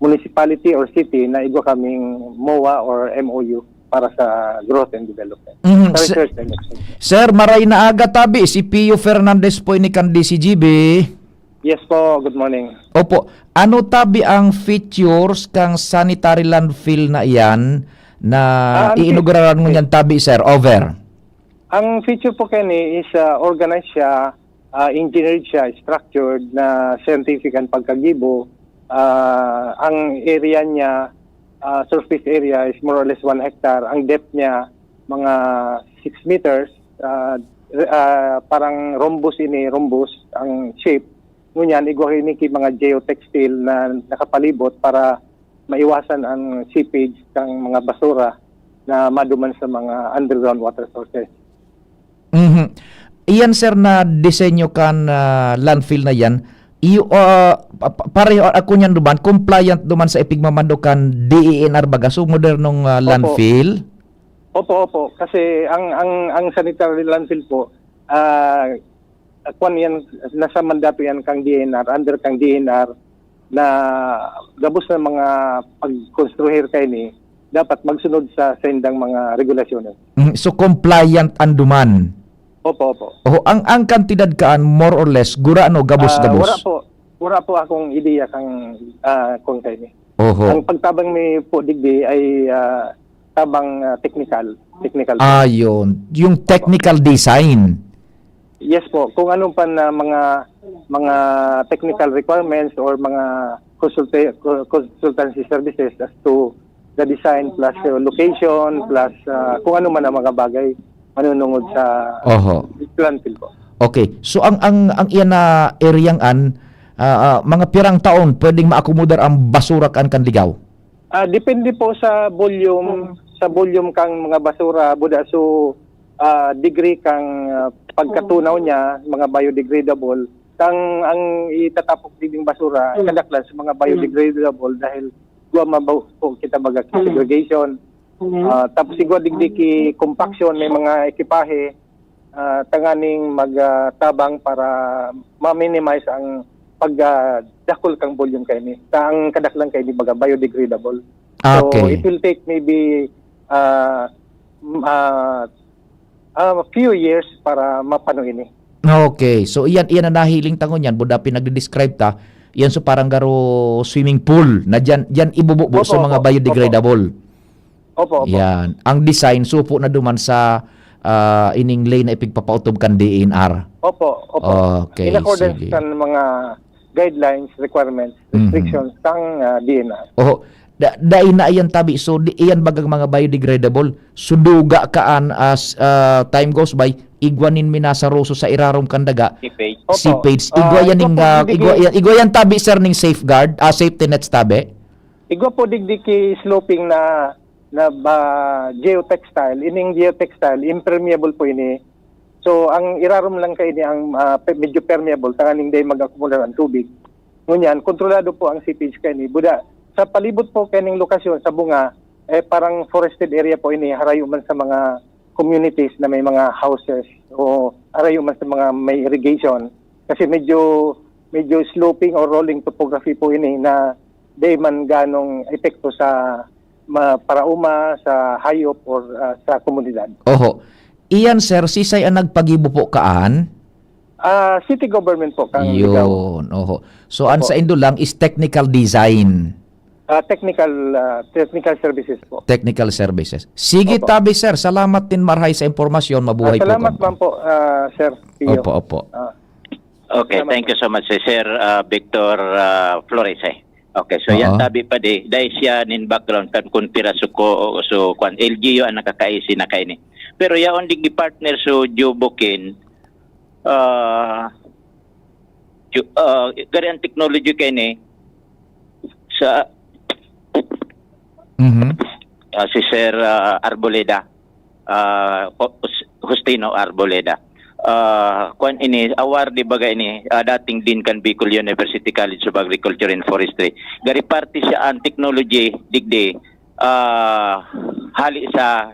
municipality or city na igwa kaming MOA or MOU para sa growth and development. Mhm. Sa Se-, research and extension. Sir, maray na aga tabi, si Pio Fernandez po ini kan D C G B. Yes po, good morning. Opo. Ano tabi ang features kang sanitary landfill na iyan na Ah, ang iinuguraran mo niyan tabi, sir? Over. Ang feature po kani is, ah, organized siya, ah, engineered siya, structured na scientific ang pagkagibo. Ah, ang area niya, ah, surface area is more or less one hectare. Ang depth niya, mga six meters. Ah, re-, ah, parang rhombus ini, rhombus ang shape. Ngunyan, igwa ini ki mga geotextile na nakapalibot para maiwasan ang seepage kang mga basura na maduman sa mga underground water sources. Mhm. Iyan, sir, na disenyo kan, ah, landfill na yan, iyo, ah, pa-, pa-, pareho ako niyan duman, compliant duman sa ipigmamando kan D E N R baga, so modernong, ah, Opo. landfill? Opo, opo. Kasi ang, ang, ang sanitary landfill po, ah, kwan yan, nasa mandato yan kang D E N R, under kang D E N R, na gabos na mga pagkonstruhir kaini, dapat magsunod sa saindang mga regulasyones. Mhm. So, compliant an duman? Opo, opo. Oho, ang, ang kantidad kaan, more or less, gurano, gabos, Ah, gabos? Wala po. Wala po akong ideya kang, ah, kung kaini. Oho. Ang pagtabang mi po digdi ay ah, tabang ah, technical. Technical. Ayun. Yung technical design. Yes po, kung ano pa na mga mga technical requirements or mga consulta- consultancy services as to the design plus uh, location plus uh, kung ano man ang mga bagay manunungod sa Oho. landfill po. Okay. So ang ang ang iyan na area an ah, ah, mga pirang taon pwedeng maakomodar ang basura kan Kandigaw? Ah, depende po sa volume, sa volume kang mga basura, buda. So, ah, degree kang ah, pagkatunaw niya, mga biodegradable. Kang ang itatapok digding basura, kadaklan sa mga biodegradable dahil gwa mabaw po kita baga segregation. Ah, tapos igwa digdi ki compaction, may mga ekipahe, ah, tanganing magtabang para ma-minimize ang pagdakul kang volume kaini. Ta ang kadaklan kaini baga biodegradable. So Okay. it will take maybe ah, m- ah, ah, a few years para mapano ini. Okay. So iyan iyan na nahiling ta ngunyan, buda pinagde-describe ta, iyan so parang garo swimming pool na diyan diyan ibububo Opo, sa mga opo, biodegradable. Opo, opo. Yan. Ang design supo na duman sa ah, ining lane na ipigpapautob kan D N R. Opo, opo. Okay, In accordance sige. Sa mga guidelines, requirements, Mhm. restrictions sang ah, D N R. Oho. Da, dai na iyan tabi. So di iyan bagang mga biodegradable. So duga kaan as ah, time goes by, igwa nin minasaroso sa irarom kan daga. Opo. Seepage. Ah, Igwa yan ito ning po, ah, hindi igwa ki- yan, igwa yan tabi sir ning safeguard, ah, safety nets tabi. Igwa po digdi ki sloping na na ba geotextile. Ining geotextile, impermeable po ini. So ang irarom lang kaini ang ah, pe- medyo permeable, tanganing dai mag-akumulado ang tubig. Ngunyan, kontrolado po ang seepage kaini. Buda, sa palibot po kaining lokasyon sa Bunga, eh, parang forested area po ini, harayo man sa mga communities na may mga houses o harayo man sa mga may irrigation. Kasi medyo medyo sloping or rolling topography po ini na dai man ganong epekto sa ma- paraoma, sa hayop or ah, sa komunidad. Oho. Iyan sir, sisay ang nagpagibo po kaan? Ah, city government po kang Ligao. Yun, oho. So ang Opo. Saindo lang is technical design. Ah, technical ah, technical services po. Technical services. Sige Opo. tabi sir, salamat din marhay sa impormasyon, mabuhay Ah, salamat po. man po, ah, Sir Pio. Opo, opo. Ah, Okay, Salamat thank po. you so much, si Sir ah, Victor ah, Flores. Eh. Okay, so yan Oo. Tabi pa di, dahil siya nin background kan kun pira so ko so kwan L G U ang nakakaisi na kaini. Pero yaon digdi partner so Jobokin, ah ju- ah, gari ang technology kaini sa Mhm. ah, si Sir ah, Arboleda, ah, Hus- Justino Arboleda. Ah, kwan ini, awar di baga ini, ah, dating din kan Bicol University College of Agriculture and Forestry. Gari parte siya ang technology digdi ah, hali sa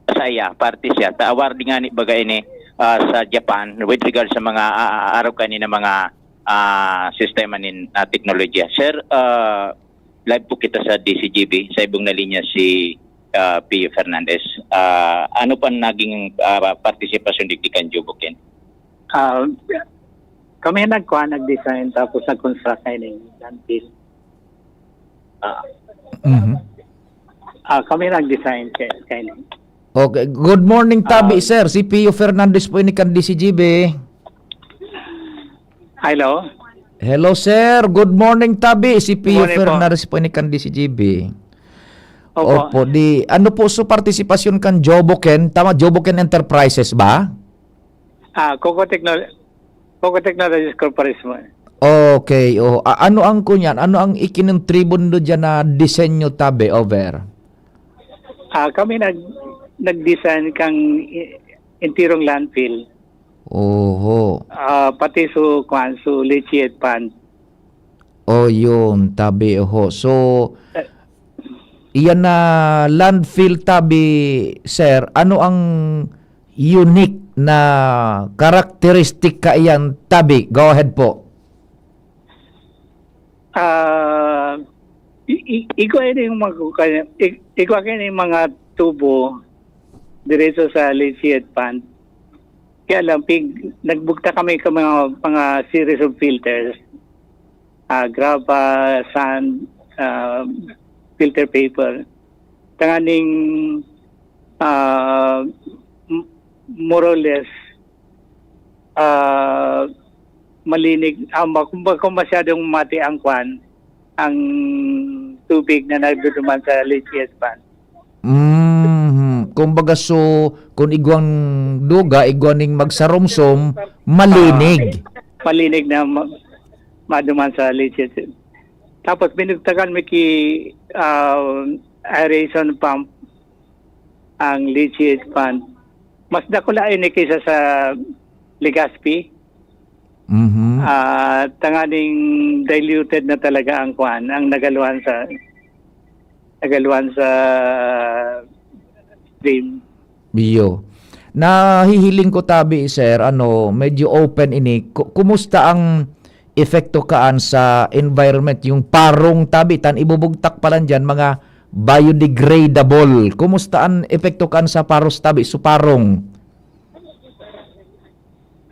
sa iya, parte siya. Ta awar di ngani baga ini ah, sa Japan with regard sa mga ah, araw kanina mga ah, sistema nin ah, teknolohiya. Sir, ah, live po kita sa D C G B. Sa ibong na linya si ah, Pio Fernandez. Ah, ano pa naging ah, partisipasyon digdi kan Jobokin? Ah, kami nagkuha, nag-design, tapos nag-construct na ining landfill. Ah, Mhm. ah, kami nag-design kay, kay ining. Okay. Good morning, tabi, Ah. sir. Si Pio Fernandez po ini kan D C G B. Hello? Hello, sir. Good morning, tabi. Si Pio Morning po. Fernandez po ini kan D C G B. Opo. Opo, di ano po so partisipasyon kan Joboken? Tama, Joboken Enterprises ba? Ah, Coco Techno Coco Technologies Corporation. Okay, oh. A- ano ang kunyan? Ano ang ikinontributo diyan na disenyo, tabi, over? Ah, kami nag nag-design kang i- intirong landfill. Oho. Ah, pati su kwan, su leachate pond. Oh, yun, tabi, oho. So, Eh. iyan na landfill, tabi, sir, ano ang unique na characteristic kaiyan, tabi? Go ahead po. Ah, i- i- igwa ini yung mga kaya, i- igwa ini yung mga tubo diretso sa leachate pond. Kaya lang, pig, nagbugta kami ka mga, mga series of filters. Ah, graba, sand, ah, filter paper. Tanganing, ah, m-, more or less, ah, malinig, ah, ma-, kumbaga, kung masyadong mati ang kwan, ang tubig na nagduduman sa leachate pond. Mhm. Kumbaga, so, kung igwang duga, igwa ning magsaromsom, malinig. Ah, malinig na ma-, maduman sa leachate. Tapos binugtakan mi ki, ah, aeration pump ang leachate pond. Mas dakula ini kaysa sa Legazpi. Mhm. Ah, tanganing diluted na talaga ang kwan, ang nagaluhan sa, nagaluhan sa stream. Iyo. Nahihiling ko tabi, sir, ano, medyo open ini. Ku-, kumusta ang epekto kaan sa environment? Yung parong tabi, tan ibubugtak pa lang dyan, mga biodegradable. Kumusta ang epekto kaan sa paros tabi, suparong?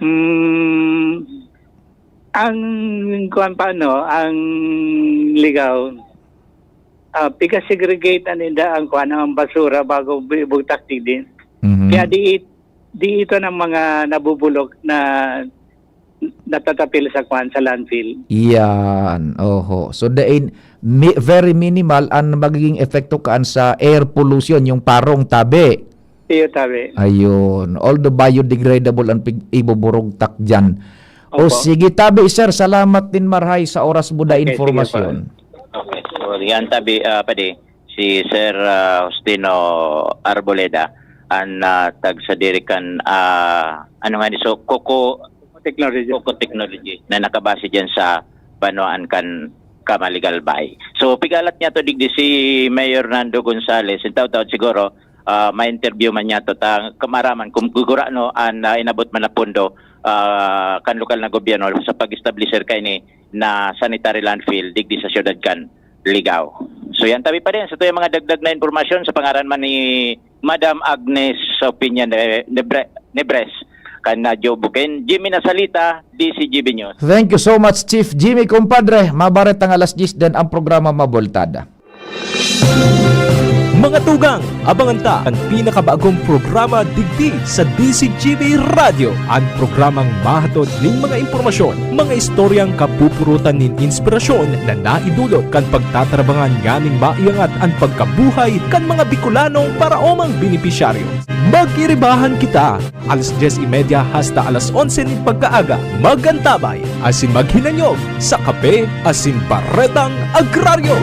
Hmm, ang kuwan pa, no, ang ligaw, ah, piga-segregate na ninda ang kuwan, ang basura bago bu-, bugtak digdi. Mhm. Kaya di it-, di ito ng mga nabubulok na natatapil sa kuwan, sa landfill. Yan, oho. So, the in-, mi-, very minimal ang magiging epekto kaan sa air pollution, yung parong tabi. Iyo, tabi. Ayun. All the biodegradable ang pig-, ibuburugtak dyan. O, opo. Sige, tabi, sir. Salamat din, marhay, sa oras mo na. Okay, sige po. Informasyon. Okay. So, yan, tabi, ah, padi, si Sir, ah, Justino Arboleda, ang, ah, tagsadiri kan, ah, ano nga ni, so, Coco Technology. Coco Technology, na nakabase dyan sa banwaan kan Camaligalbay. So, pigalat niya to digdi si Mayor Nando Gonzales. Intaw-taw siguro, ah, ma-interview man niya to, ta kamaraman kung gugurano an, ah, inabot man na pondo, ah, kan lokal na gobyerno sa pag-establisher kaini na sanitary landfill digdi sa siyudad kan Ligao. So, yan tabi pa din. Sa tuyang mga dagdag na impormasyon, sa pangaran man ni Madam Agnes Opinion de, de Bre-, Nebres, kan, ah, Joe Bukin, Jimmy Nasalita, D C G B News. Thank you so much, Chief Jimmy, kumpadre. Mabaret ang alas diyes din ang programa Maboltada. Mga tugang, abangan ta an pinakabagong programa digdi sa D C G B Radyo, an programang mahatod nin mga impormasyon, mga istoryang kapupurutan nin inspirasyon na naidulot kan pagtatarabangan nganing maiangat an pagkabuhay kan mga Bicolanong paraomang benepisyaryo. Magkiribahan kita, alas dyes y media hasta alas onse nin pagkaaga. Mag-antabay asin maghinanyog sa Kape asin Baretang Agraryo.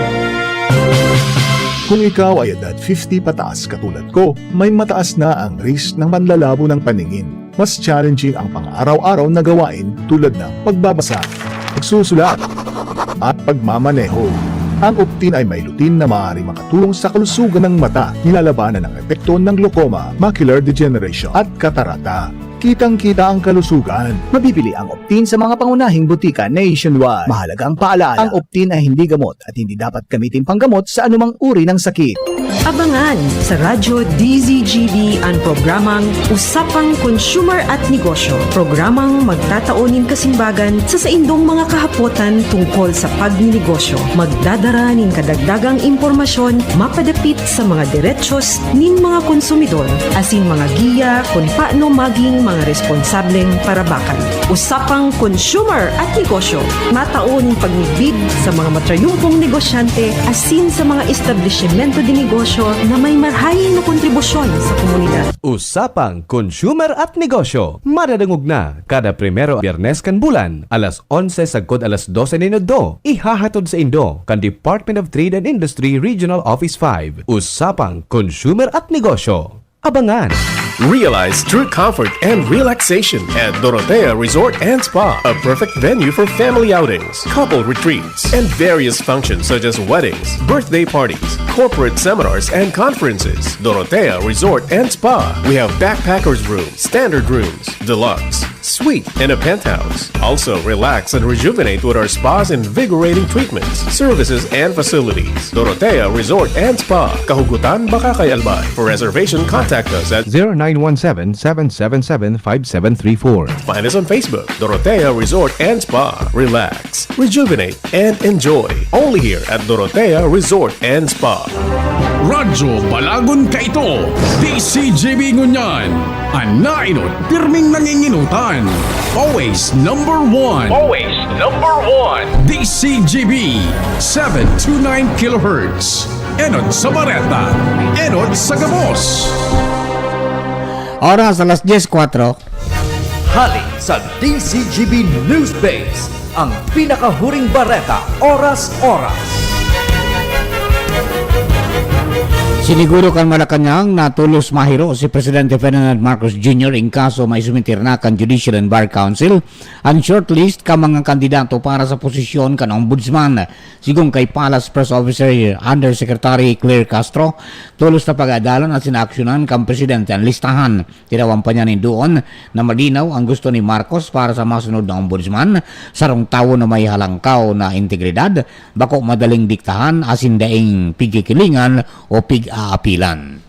Kung ikaw ay edad fifty pataas katulad ko, may mataas na ang risk ng panlalabo ng paningin. Mas challenging ang pang-araw-araw na gawain tulad ng pagbabasa, pagsusulat, at pagmamaneho. Ang Optin ay may lutein na maaaring makatulong sa kalusugan ng mata. Nilalabanan ang epekto ng glaucoma, macular degeneration, at katarata. Kitang-kita ang kalusugan. Mabibili ang Optin sa mga pangunahing botika nationwide. Mahalagang paalala, ang Optin ay hindi gamot at hindi dapat gamitin panggamot sa anumang uri ng sakit. Abangan sa Radyo D Z G B an programang Usapang Consumer at Negosyo. Programang magtatao nin kasimbagan sa saindong mga kahapotan tungkol sa pagninegosyo. Magdadara nin kadagdagang impormasyon mapadapit sa mga derechos nin mga konsumidor asin mga giya kun paano maging mga responsableng parabakan. Usapang Consumer at Negosyo, matao nin pagmidbid sa mga matrayumpong negosyante asin sa mga establisimento de negosyo na may marhay na kontribusyon sa komunidad. Usapang Consumer at Negosyo, madadangog na kada primero, Biyernes kan bulan, alas onse sagkod alas dose nin udto. Ihahatod saindo kan Department of Trade and Industry Regional Office five. Usapang Consumer at Negosyo. Abangan! Realize true comfort and relaxation at Dorotea Resort and Spa, a perfect venue for family outings, couple retreats, and various functions such as weddings, birthday parties, corporate seminars, and conferences. Dorotea Resort and Spa. We have backpackers room, standard rooms, deluxe, Suite and a penthouse. Also, relax and rejuvenate with our spa's invigorating treatments, services, and facilities. Dorotea Resort and Spa. Kahugutan, Bacacay, Albay. For reservation, contact us at zero nine one seven, seven seven seven, five seven three four. Find us on Facebook, Dorotea Resort and Spa. Relax, rejuvenate, and enjoy. Only here at Dorotea Resort and Spa. Radyo Balagon kaito, D C G B ngunyan. An nainot, pirming nanginginutan. Always number one. Always number one. D C G B, seven two nine kilohertz. Enot sa Bareta, enot sa gabos. Oras, alas dyes kwatro. Hali sa D C G B News Base, ang pinakahuring bareta, oras-oras. Siniguro kan Malacañang na tolos mahiro si Presidente Ferdinand Marcos Junior in kaso maisumitir na kan Judicial and Bar Council an shortlist kan mga kandidato para sa posisyon kan Ombudsman. Sigon kay Palace Press Officer Undersecretary Claire Castro, tolos na pag-aadalan asin aaksyonan kan Presidente an listahan. Tinawan pa niya nin duon na malinaw ang gusto ni Marcos para sa masunod na ombudsman, sarong tawo na may halangkaw na integridad, bako madaling diktahan asin daing pigkikilingan o pig-aapilan.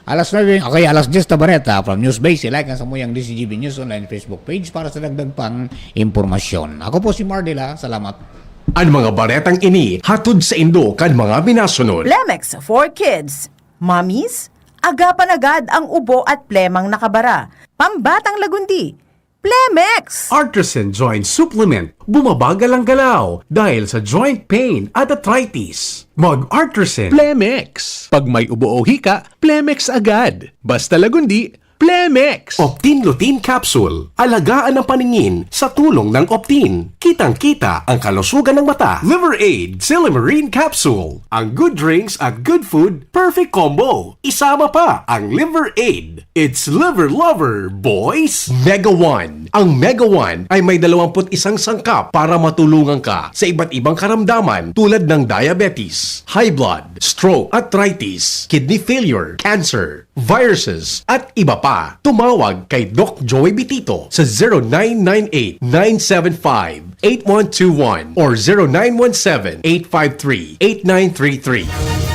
Alas nuebe, okay, alas dyes na bareta from Newsbase. I-like ang samuyang D C G B News Online Facebook page para sa dagdag pang impormasyon. Ako po si Mardila. Salamat. An mga baretang ini hatod saindo kan mga minasunod. Plemex for kids, mommies, agapan agad ang ubo at plemang nakabara. Pambatang lagundi, Plemex! Artisan Joint Supplement. Bumabagal ang galaw dahil sa joint pain at arthritis. Mag-Artisan. Plemex. Pag may ubo o hika, Plemex agad. Basta lagundi, Plemex. Optin Lutein Capsule. Alagaan ang paningin sa tulong ng Optin. Kitang-kita ang kalusugan ng mata. Liver Aid Silymarin Capsule. Ang good drinks at good food, perfect combo. Isama pa ang Liver Aid. It's Liver Lover, boys! Mega One. Ang Mega One ay may dalawampu't isang sangkap para matulungan ka sa iba't ibang karamdaman tulad ng diabetes, high blood, stroke, arthritis, kidney failure, cancer, viruses, at iba pa. Tumawag kay Doc Joey Bitito sa zero nine nine eight, nine seven five, eight one two one or zero nine one seven, eight five three, eight nine three three.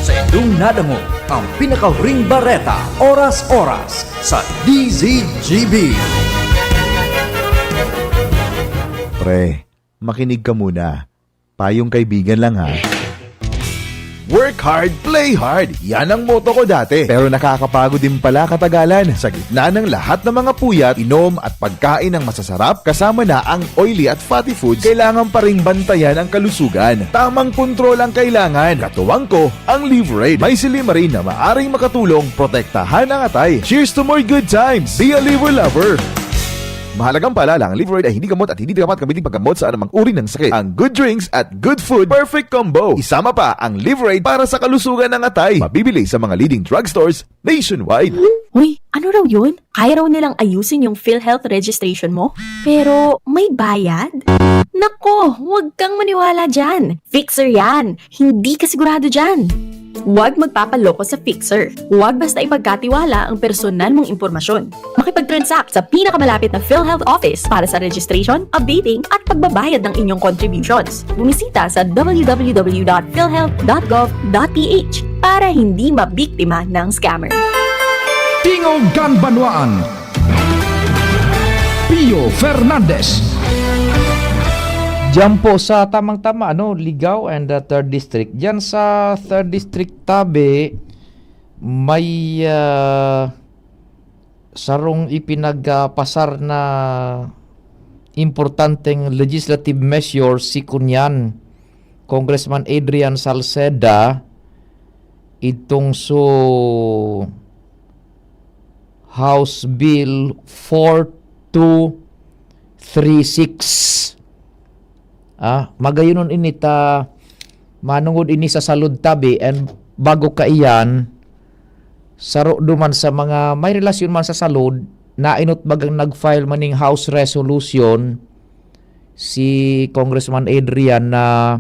Sa indong nadangog ang pinakahuring bareta, oras-oras, sa D Z G B. Pre, makinig ka muna. Payong kaibigan lang, ha. Work hard, play hard. Yan ang motto ko dati. Pero nakakapagod din pala katagalan. Sa gitna ng lahat ng mga puyat, inom at pagkain ng masasarap, kasama na ang oily at fatty foods, kailangan pa ring bantayan ang kalusugan. Tamang kontrol ang kailangan. Katuwang ko, ang Liverade. May silymarin na maaring makatulong protektahan ang atay. Cheers to more good times! Be a Liver Lover! Mahalagang paalala, ang Liverade ay hindi gamot at hindi dapat gamitin paggamot sa anumang uri ng sakit. Ang good drinks at good food, perfect combo. Isama pa ang Liverade para sa kalusugan ng atay. Mabibili sa mga leading drugstores nationwide. Uy, ano raw yun? Kaya raw nilang ayusin yung PhilHealth registration mo? Pero may bayad? Nako, huwag kang maniwala dyan. Fixer yan. Hindi ka sigurado dyan. Huwag magpapaloko sa Fixer. Huwag basta ipagkatiwala ang personal mong impormasyon. Makipag-transact sa pinakamalapit na PhilHealth office para sa registration, updating, at pagbabayad ng inyong contributions. Bumisita sa w w w dot philhealth dot gov dot p h para hindi mabiktima ng scammer. Tingog kan Banwaan, Pio Fernandez. Diyan po sa tamang-tama, ano, Ligao and, uh, Third District. Diyan sa Third District, tabi, may, uh, sarong ipinagpasar na importanteng legislative measure si kunyan Congressman Adrian Salceda, itong so House Bill four two three six. Ah, magayonon ini ta manungod ini sa salud tabi, and bago kaiyan, saro duman sa mga may relasyon man sa salud, nainot bagang nag-file maning House Resolution si Congressman Adrian na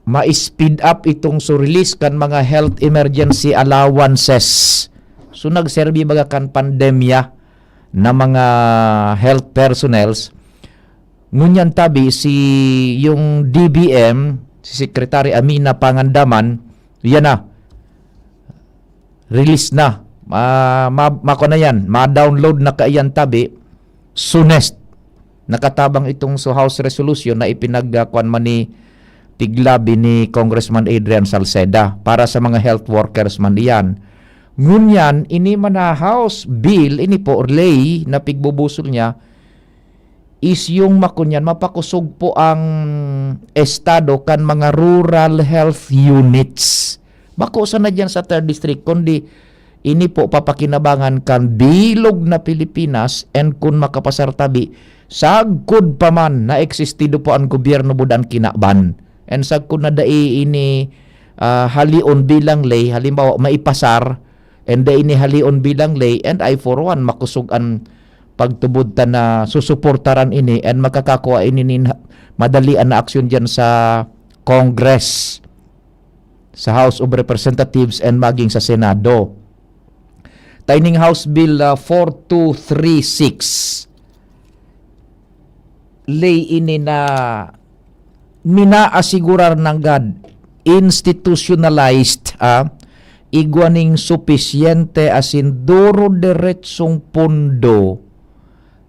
ma-speed up itong so release kan mga health emergency allowances. So, nagserbi baga kan pandemya na mga health personnels. Ngunyan tabi si, yung D B M, si Secretary Amina Pangandaman, yan na, release na. Ma-, ma-, mako na yan, ma-download na kaiyan tabi, soonest. Nakatabang itong sa House resolution na ipinag-, ah, kuwan man ni, piglabi ni Congressman Adrian Salceda para sa mga health workers man iyan. Ngunyan, ini man na House bill, ini po, ley na pigbubusol niya, is yung makunyan, mapakusog po ang estado kan mga rural health units. Bako sana dyan sa third district, kundi ini po papakinabangan kan bilog na Pilipinas, and kun makapasar tabi, sagkod pa man na existido po ang gobyerno budan kinaban. And sagkod na dai ini, ah, halion bilang ley, halimbawa, maipasar, and dai ini halion bilang ley, and I for one, makusog an pagtubod ta na susuportaran ini and makakakua ini nin ha-, madalian na aksyon diyan sa Congress, sa House of Representatives, and maging sa Senado. Taining House Bill, ah, four two three six, ley ini na minaasigurar nanggad, institutionalized, ah, igwa ning supisyente asin duro-deretsong pondo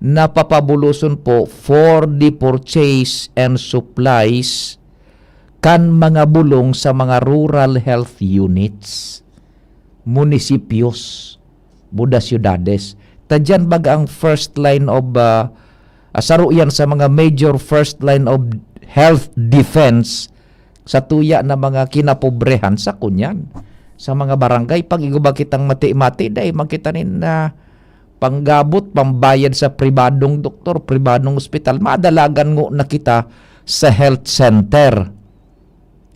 na papabuloson po for the purchase and supplies kan mga bulong sa mga rural health units, munisipios, buda syudades. Ta diyan baga ang first line of, ah, ah, saro yan sa mga major first line of health defense sa tuya na mga kinapobrehan sa kunyan. Sa mga barangay, pag igwa ba kitang mati-mati, dai man kita nin, ah, panggabot, pambayad sa pribadong doktor, pribadong ospital, madalagan ngo na kita sa health center.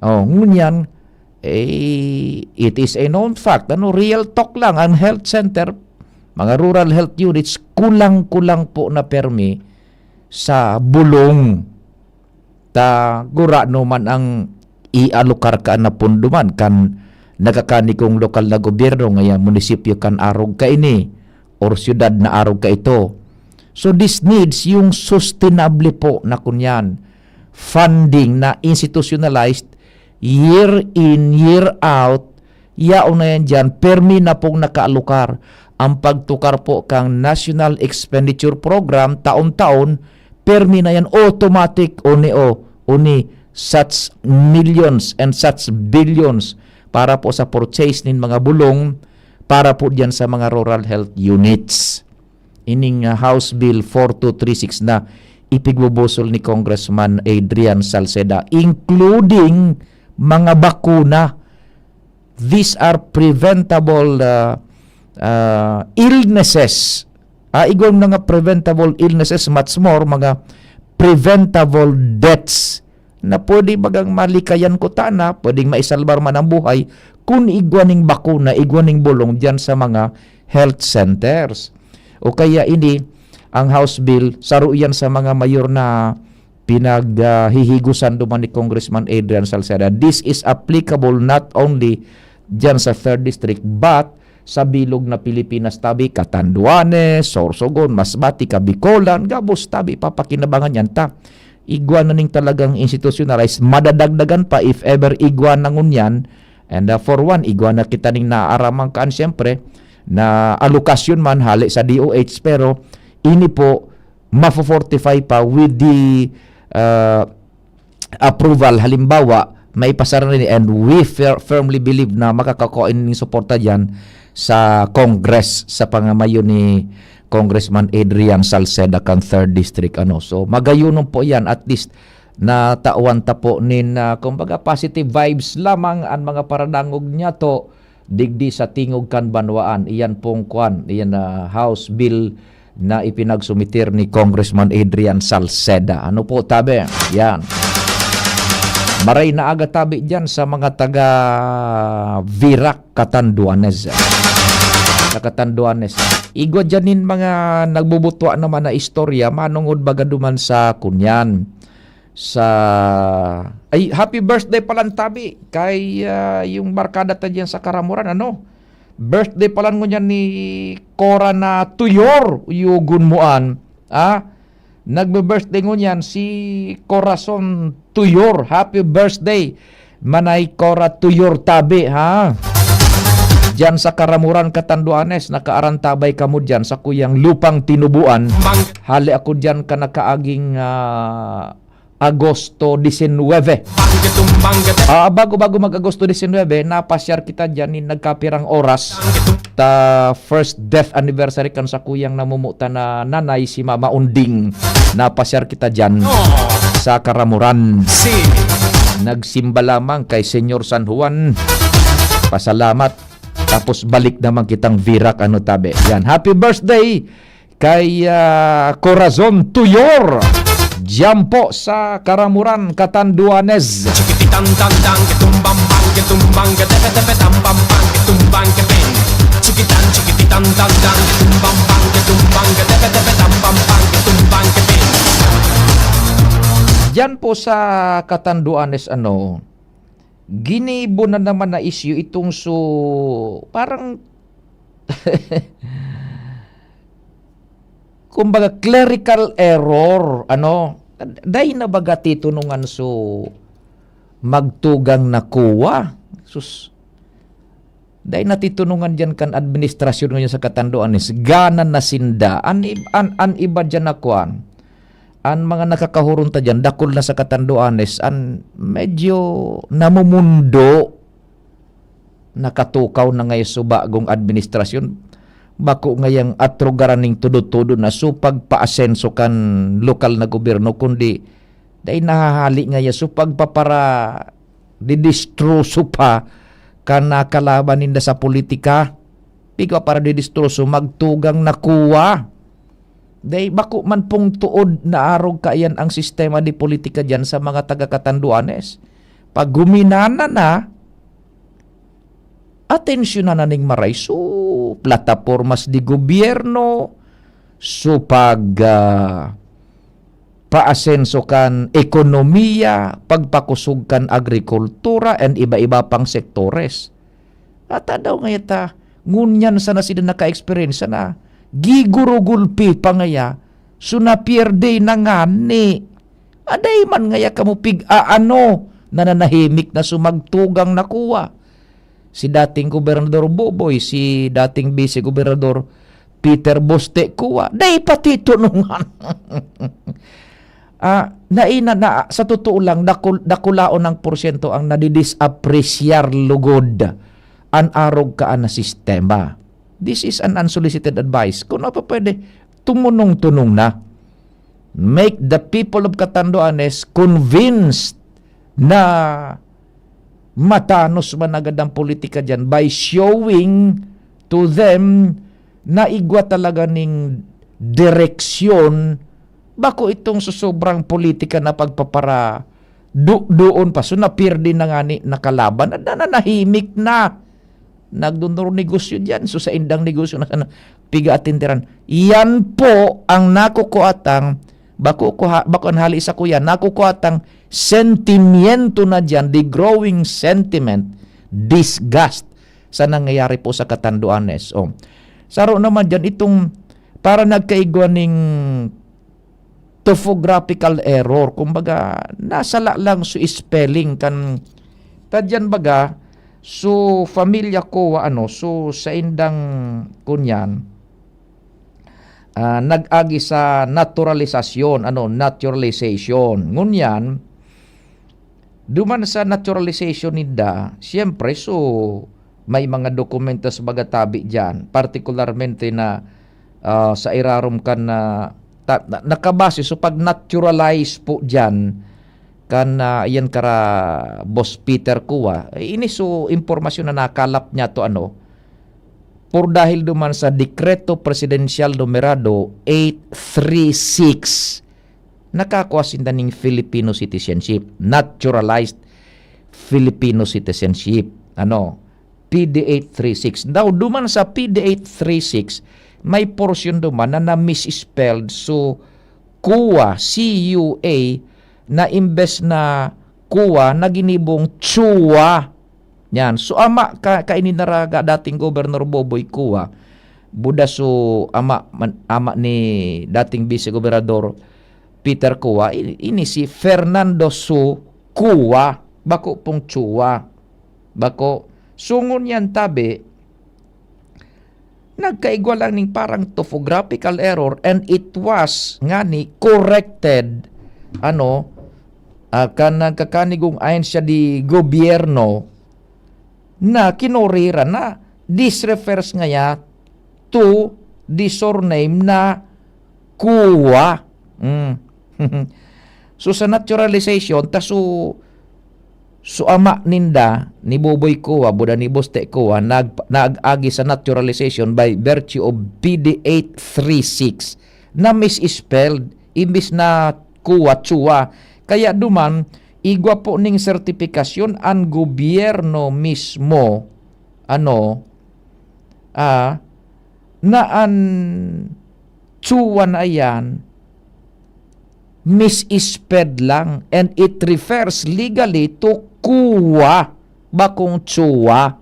Oh, ngunyan, eh, it is a known fact. Ano, real talk lang, ang health center, mga rural health units, kulang-kulang po na permi sa bulong. Ta gurano man ang ialokar ka na pondo man kan nagkakanikong lokal na gobyerno, ngaya munisipyo kan arog kaini or siyudad na arog kaito. So, this needs yung sustainable po na kunyan funding na institutionalized year in, year out, yaon na yan dyan, permi na pong nakaalokar. Ang pagtukar po kang National Expenditure Program, taon-taon, permi na yan, automatic, oni o, oni, such millions and such billions para po sa purchase nin mga bulong para po dyan sa mga rural health units. Ining, ah, House Bill four two three six na ipigbubusol ni Congressman Adrian Salceda, including mga bakuna. These are preventable, ah, ah, illnesses. Ah, igwang mga preventable illnesses, much more, mga preventable deaths na pwede bagang malikayan kutana, pwedeng maisalbar man ang buhay, kun igwa ning bakuna, igwa ning bulong diyan sa mga health centers. O kaya ini, ang House Bill, saro iyan sa mga mayor na pinag, ah, hihigosan duman ni Congressman Adrian Salceda. This is applicable not only diyan sa third district, but sa bilog na Pilipinas tabi, Catanduanes, Sorsogon, Masbate, Kabikolan, gabos tabi, papakinabangan yan ta. Igwa na ning talagang institutionalized, madadagdagan pa if ever igwa na ngunyan. And, ah, for one, igwa na kita ning naaaraman kaan, siyempre, na alokasyon man hale sa D O H, pero ini po, mafo-fortify pa with the, ah, approval. Halimbawa, maipasara rin, and we fir-, firmly believe na makakakua nin suporta diyan sa Congress, sa pangamayo ni Congressman Adrian Salceda kan third District, ano. So, magayunon po yan. At least, natawan ta po nin, ah, kumbaga, positive vibes lamang an mga paradangog niya to digdi sa tingog kan banwaan. Iyan pong kwan, iyan na House Bill na ipinagsumitir ni Congressman Adrian Salceda. Ano po, tabi? Yan. Maray na aga tabi diyan sa mga taga Virac, Catanduanes. Sa Catanduanes. Igwa diyan nin mga nagbubutwa naman na istorya, manungod baga duman sa kunyan. Sa, ay, happy birthday pala, tabi, kay, ah, yung barkada ta diyan sa Karamuran, ano? Birthday pala ngunyan ni Cora na Tuyor, yugon mo an. Ah, nagbe-birthday ngunyan si Corazon Tuyor. Happy birthday, Manay Cora Tuyor tabi, ha? Diyan sa Karamuran, Catanduanes, nakaarantabay kamo diyan sa kuyang lupang tinubuan. Hali ako diyan ka nakaaging, ah, Agosto disinwebe. Ah, bago-bago mag-Agosto disinwebe, napasyar kita diyan nin nagkapirang oras. Ta first death anniversary kan sakuyang namumutan na nanay, si Mama Unding. Napasyar kita diyan sa Karamuran. Nagsimba lamang kay Senyor San Juan. Pasalamat. Tapos balik naman kitang Virac, ano tabi. Yan. Happy birthday kay, ah, Corazon Tuyor. Diyan po sa Karamuran, Catanduanes. Chiquititan tan tan, que tumbang bang, que tumbang, que tepe tepe tam pam pam, que tumbang, que pin. Chiquitan, chiquititan tan tan, que tumbang bang, que tumbang, que tepe tepe tam pam pam, que tumbang, que pin. Diyan po sa Catanduanes, ano, ginibo na naman na issue itong su-, parang, kumbaga, clerical error, ano? Dai na baga titunungan su magtugang na kuwa? Sus, dai na titunungan diyan kan administrasyon ngayon sa Catanduanes. Gana na sinda. An ib-, an, an iba diyan na kuwan, an mga nakakahurunta diyan, dakul na sa Catanduanes, an medyo namumundo, nakatukaw na ngayon sa bagong administrasyon. Bako ngayang atrogaran ning tudo-tudo na su pagpaasenso kan lokal na gobyerno, kundi dai nahahali ngaya su pagpapara-, didistroso pa kan nakalaban ninda sa politika. Piga para didistroso, magtugang na kuwa. Dai, bako man pong tuod na arog kaiyan ang sistema de politika diyan sa mga taga Catanduanes. Pag huminana na, atensyonan na ning maray su platapormas de gobyerno, su pag, ah, paasenso kan ekonomiya, pagpakusog kan agrikultura, and iba-iba pang sektores. At daw ngaya ta, ngunyan sana sila naka-experience na gigurugulpi pa ngaya, so napierde na ngani. Aday man ngaya kamo pig-aano, nananahimik na su magtugang na kuwa. Si dating Gobernador Boboy, si dating Vice Gobernador Peter Boste kuwa, dai pa titunungan. Ah, naina na, sa totoo lang, dakul-, dakulaon ang porsyento ang nadidisapresyar lugod an arog kaan na sistema. This is an unsolicited advice. Kung ano pa pwede, tumunong-tunong na. Make the people of Catanduanes convinced na matanos man agad ang politika diyan by showing to them na igwa talaga ning direksyon, bako itong susobrang politika na pagpapara-, do-, doon pa. So, napirdi na nga ni, nakalaban, na, na, nahimik na. Nagdunor negosyo diyan. So, sa indang negosyo na sana piga atinderan. Yan po ang nakukuatang, bako ko ha-, bako an hali sa kuya, nakukuatang sentimiento na diyan, the growing sentiment, disgust sa nangyayari po sa Catanduanes. Oh. Saro naman diyan, itong para nagkaigwa ning topographical error. Kumbaga, nasala lang su spelling kan, ta diyan baga, su familia ko, ano, su sa indang kunyan, ah, nag-agi sa naturalisasyon, ano, naturalization. Ngunyan, duman sa naturalization ninda, siyempre, so, may mga dokumentos baga tabi diyan, partikularmente na, ah, sa irarom kan na, ta-, na-, nakabase, so, pag-naturalize po diyan, kan, ah, iyan kara Boss Peter Cua, eh, ini so impormasyon na nakalap niya to, ano, por dahil duman sa Dekreto Presidensyal Numerado eight three six, nakakua sinda ning Filipino citizenship, naturalized Filipino citizenship. Ano? P D eight three six. Daw, duman sa P D eight three six, may porsyon duman na na-misspelled. So, Cua, C U A, na imbes na Cua, na ginibong Chua. Yan. So, ama ka, kaini naraga dating Gobernador Boboy Cua, buda so ama, man, ama ni dating Vice Gobernador Peter Cua, i-, ini si Fernando Su Cua, bako pong Chua. Bako. So, ngunyan tabi, nagkaigwa lang ning parang topographical error and it was ngani corrected, ano, ah, kan nagkakanigong ahensya di gobyerno na kinoriran na. This refers ngaya to the surname na Cua. Mm. So, sa naturalization, ta so, so ama ninda, ni Boboy Cua, buda ni Boste Cua, nag-, nag-agi sa naturalization by virtue of P D eight three six na misspelled, imbis na Cua, Chua. Kaya duman, igwa po ning sertifikasyon an gobyerno mismo, ano, ah, na an Chua na iyan, misspelled lang, and it refers legally to Kua, bakong Chua.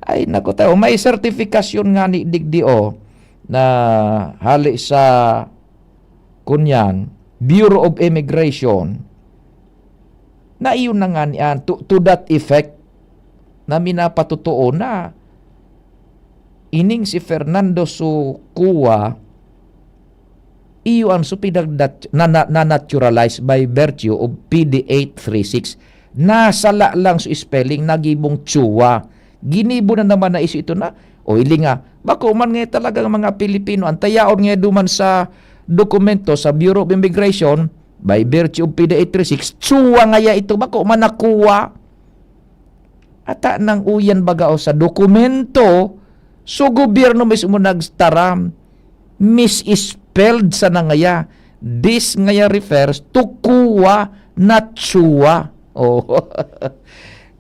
Ay, naku tayo. May sertifikasyon nga ni digdi, oh, na hali sa, kunyan, Bureau of Immigration, na iyon na nga ni, ah, to, to that effect, na minapatotoo na ining si Fernando Su Cua, iyo ang so pinagdat-, na, na, na naturalized by virtue of P D eight three six. Nasala lang so spelling, nagibong Chua. Ginibo na naman na iso ito na, o ili nga, bako man nga talagang mga Pilipino, ang tayaon nga duman sa dokumento sa Bureau of Immigration, by virtue of P D eight three six, Chua ngaya ito, bako man na Kua. Ata nang uyan baga o sa dokumento, so gobyerno mismo nagtaram, misspelled sana ngaya. This ngaya refers to Kua, not Chua. Oh.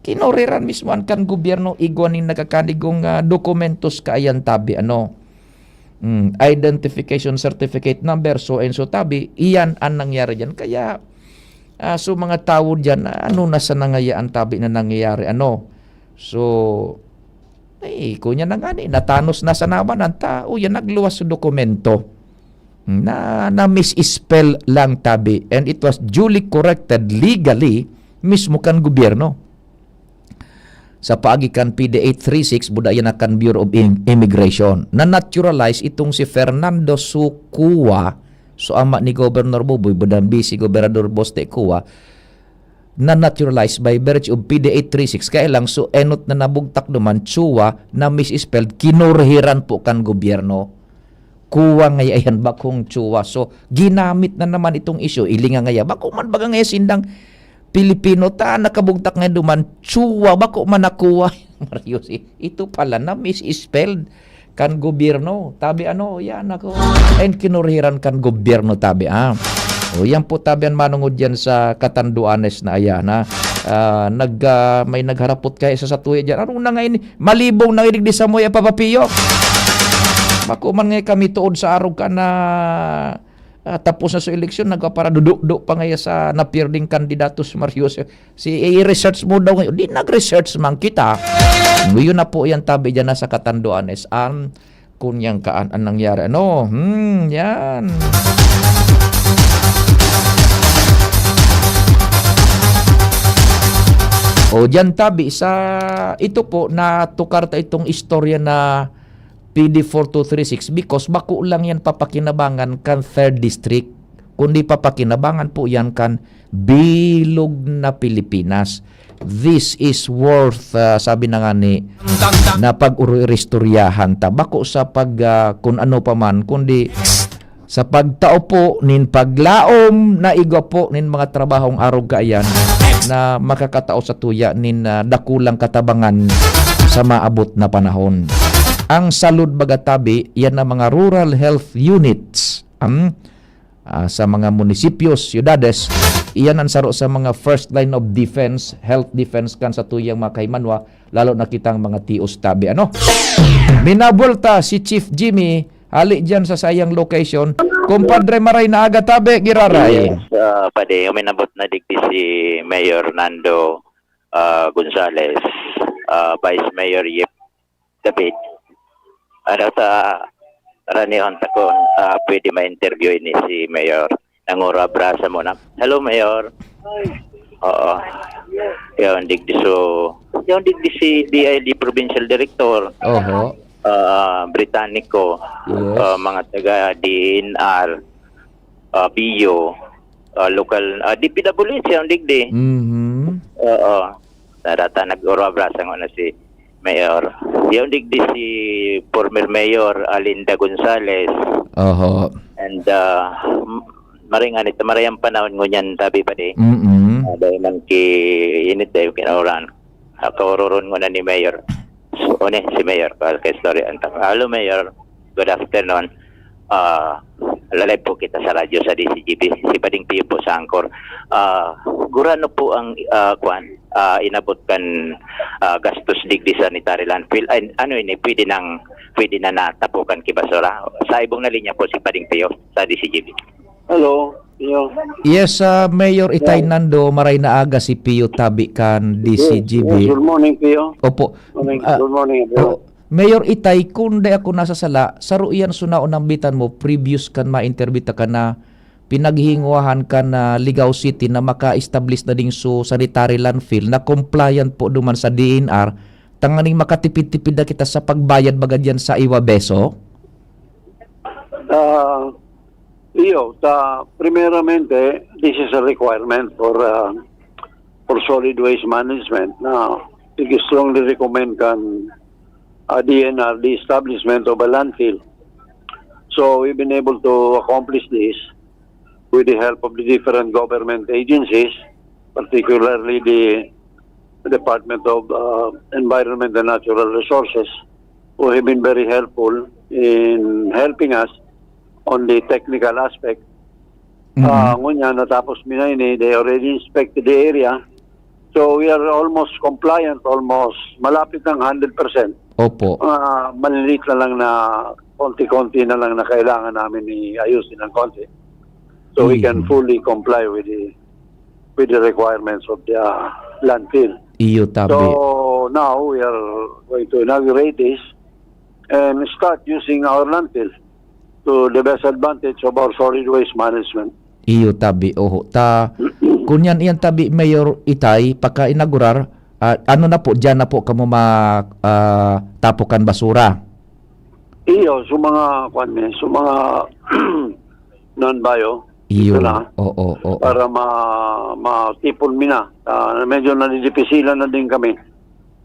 Kinoriran mismo an kan gobyerno igwa nin nakakanigong, ah, dokumentos kaiyan tabi, ano. Hmm, identification certificate number, so and so tabi, iyan an nangyari diyan. Kaya, ah, so mga tawo diyan, ah, ano na sana ngaya an tabi na nangyayari, ano? So, eh, kunya na ngani, natanos na sana man an tao, yan nagluwas sa dokumento. Na, na misspell lang tabi, and it was duly corrected legally mismo kan gobyerno. Sa paagi kan P D eight three six, buda yan na kan Bureau of Im-, Immigration. Na-naturalize itong si Fernando Su Cua, so ama ni Governor Boboy, buda Vice Gobernador Boste Cua, na-naturalize by virtue of P D eight three six. Kaya lang, so enot na nabugtak duman, Chua, na misspelled, kinurhiran po kan gobyerno. Kuwa ngaya yan, bakong Chua. So, ginamit na naman itong isyu. Ili nga ngaya, bako man baga ngaya sindang Pilipino ta, nakabugtak nga duman, Chua, bako man na Kuwa. Mario, si-, ito pala na misspelled kan gobyerno. Tabi ano, yan ako. And kinurhiran kan gobyerno, tabi, ah. O, yan po, tabi, ang manungod yan sa Catanduanes na ayan, ha. Ah, nag, ah, may nagharapot kaya sa satuya dyan. Ano na nga ini? Malibong na idig di sa moya, Papa Pio. Bako man nga kami tuod sa arog ka na, ah, tapos na sa eleksyon, nagpaparadudo-do pa ngaya sa napirding kandidatos, Mario. Si, si, i-research mo daw ngayon. Di nag-research man kita. Ngayon na po yan, tabi dyan na sa Catanduanes. Ang kunyang kaan ang nangyari. Ano? Hmm, yan. O, dyan tabi sa, ito po, natukar ta itong istorya na P D four two three six because bako lang yan papakinabangan kan third district, kundi papakinabangan po yan kan bilog na Pilipinas. This is worth, ah, sabi na nga ni, na pag-uristoryahan ta. Bako sa pag, ah, kun ano pa man, kundi sa pagtao po nin paglaom na igwa po nin mga trabahong arog kaiyan na makakatao sa tuya nin, ah, dakulang katabangan sa maabot na panahon. Ang salud baga tabi, yan ang mga rural health units, am, ah, sa mga munisipyo, siyudades, iyan ang saro sa mga first line of defense, health defense kan sa tuyang mga kahimanwa, lalo na kitang mga tios tabi. Ano? Minabuelta si Chief Jimmy, hali dyan sa sayang location. Kumpadre Maray na aga tabi, giraray. Yes, ah, padi, uminabot na digdi si Mayor Nando ah, Gonzales, ah, Vice Mayor Yip David. Ano ta, ranihon ta kung, ah, pwede ma-interview ini si Mayor. Nanguro abrasa muna. Hello, Mayor. Oo. Yan, digdi so, yan, digdi si D I D Provincial Director. Oho. Ah, Britannico. Yes. Ah, mga taga D N R, ah, B O, ah, local, ah, D P W H, yan, digdi. Mhm. Oo. Narata, nag-uro abrasa ngona si Mayor. Yan, digdi si former Mayor Alinda Gonzales. Oho. And, ah, m-, maring anit, marayang panahon ngunyan, sabi pa di. Mm-mm. Ah, dahil man ki init, dahil kinauran. Ah, kaururon ngona ni Mayor. So, o ni, si Mayor, kal-, kaistorya ang tang-, Hello, Mayor. Good afternoon. Ah, lalay po kita sa radyo sa D C G B. Si Pading Pio po sa Angkor. Ah, gurano po ang, ah, kwan, ah, inabot kan, ah, gastos digdi sanitary landfill? Ay, ano ini? Pwede nang, pwede na natapukan ki basura? Sa ibong na linya po si Pading Pio sa D C G B. Hello, Pio. Yes, ah, Mayor Itay Yeah. Nando, maray na aga si Pio tabi kan Yes, D C G B. Yes, good morning, Pio. Opo. Morning, Ah, good morning, everyone. Oh, Mayor Itay, kun di ako nasasala, saro iyan so naunambitan mo, previous kan ma-interview ta ka na pinaghihingwahan kan, ah, Ligao City na maka-establish na ding so sanitary landfill na compliant po duman sa D N R, tanganing makatipid-tipid na kita sa pagbayad baga diyan sa iwa beso? Ah, iyo, ta, primeramente, this is a requirement for, ah, for solid waste management na we strongly recommend kan, ah, D N R the establishment of a landfill. So we've been able to accomplish this with the help of the different government agencies, particularly the Department of, uh, Environment and Natural Resources, who have been very helpful in helping us on the technical aspect. Mhm. Ah, ngunyan, natapos mi na ini, they already inspected the area. So, we are almost compliant, almost malapit ng hundred percent. Opo. Ah, maliliit na lang na, konti-konti na lang na kailangan namin i-ayusin ng konti. So, we can Mhm. fully comply with the, with the requirements of the, ah, landfill. Iyo, tabi. So, now we are going to inaugurate this and start using our landfill to the best advantage of our solid waste management. Iyo, tabi. Oho. Ta, kun yan, iyan tabi, Mayor Itay, pagka-inaugurar, ah, ano na po, diyan na po kamo ma-, ah, tapukan basura? Iyo, so mga, kwan, eh, so mga non-bio, Iyo. ito na, Oo, oo. para ma-, matipon mi na. Ah, medyo nadidipisilan na din kami,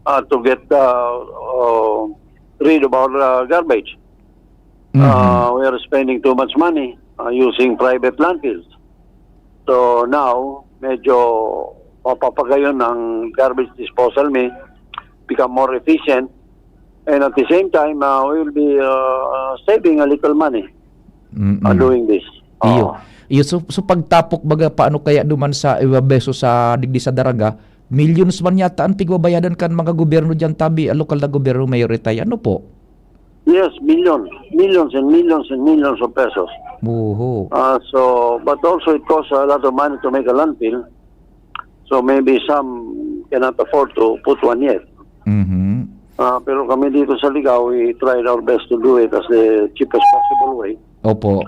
ah, to get, ah, oh, rid of our, ah, garbage. Mhm. Ah, we are spending too much money, ah, using private landfills. So now, medyo mapapagayon ang garbage disposal mi, become more efficient, and at the same time, ah, we will be, ah, saving a little money, Mm-mm. ah, doing this. Iyo. Oo. Iyo, so, so pagtapok baga, paano kaya duman sa iba beso sa digdi sa Daraga, millions man yata ang pigbabayadan kan mga gobyerno diyan, tabi, ah, lokal na gobyerno, Mayor Itay. Ano po? Yes, millions. Millions and millions and millions of pesos. Oho. Ah, so, but also it costs a lot of money to make a landfill. So maybe some cannot afford to put one yet. Mhm. Ah, pero kami dito sa Ligao, we tried our best to do it as the cheapest possible way. Opo.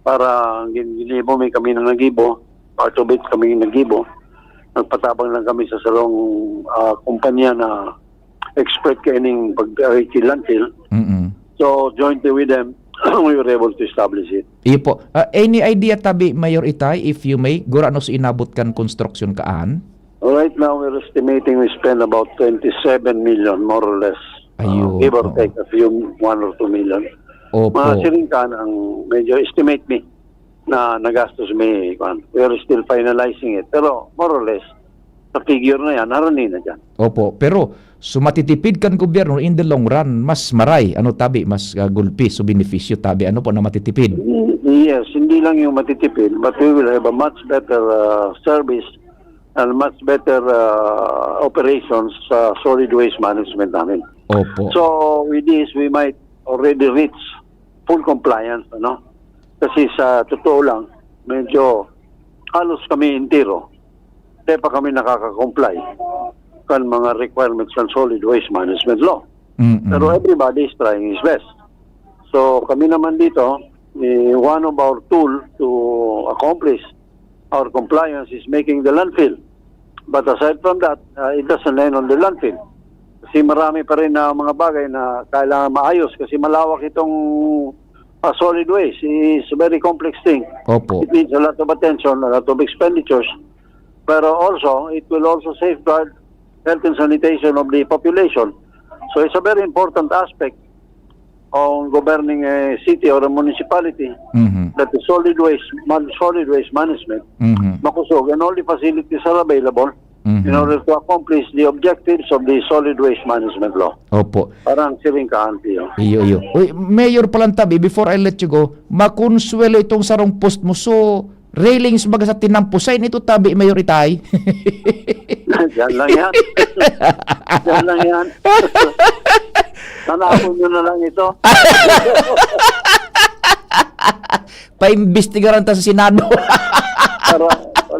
Para ang gin-, ginibo mi, kami nang nagibo, part of it kami nang nagibo. Nagpatabang lang kami sa sarong, ah, kumpanya na expert kaining pag-, ah, landfill. Mm-mm. So, jointly with them, we were able to establish it. Iyo po. Ah, any idea, tabi, Mayor Itay, if you may, gurano sa inabot kan construction kaan? Right now, we're estimating we spend about twenty-seven million, more or less. Uh, Ayun, give or oo. take a few, one or two million. Opo. Mga siring kan ang medyo estimate mi na nagastos mi, kwan. We are still finalizing it. Pero, more or less, sa figure na yan, harani na dyan. Opo. Pero, so matitipid kan gobyerno in the long run, mas maray, ano tabi, mas, ah, gulpi, so benepisyo tabi, ano po na matitipid? Mm, yes, hindi lang yung matitipid, but we will have a much better, uh, service and much better, uh, operations sa solid waste management namin. Opo. So, with this, we might already reach full compliance, ano? Kasi sa totoo lang, medyo halos kami entero, di pa kami nakaka-comply. kan mga requirements ng solid waste management law. Mm-mm. Pero everybody is trying his best. So kami naman dito, eh, one of our tool to accomplish our compliance is making the landfill. But aside from that, uh, it doesn't end on the landfill. Kasi marami pa rin na mga bagay na kailangan maayos kasi malawak itong uh, solid waste. It's a very complex thing. Opo. It needs a lot of attention, a lot of expenditures. Pero also, it will also safeguard health and sanitation of the population. So it's a very important aspect on governing a city or a municipality Mhm. that the solid waste man, solid waste management Mhm. makusog and all the facilities are available Mhm. in order to accomplish the objectives of the solid waste management law. Opo. Parang siring ka, Auntie, oh. Iyo, iyo. Uy, Mayor Palantabi, before I let you go, makonsuelo itong sarong post mo. So, railings baga sa tinampo. Sain ito tabi, Mayor Itay? Diyan lang yan. Diyan lang yan. Tanapon nyo na lang ito. Paimbestigaran ta sa Senado. Para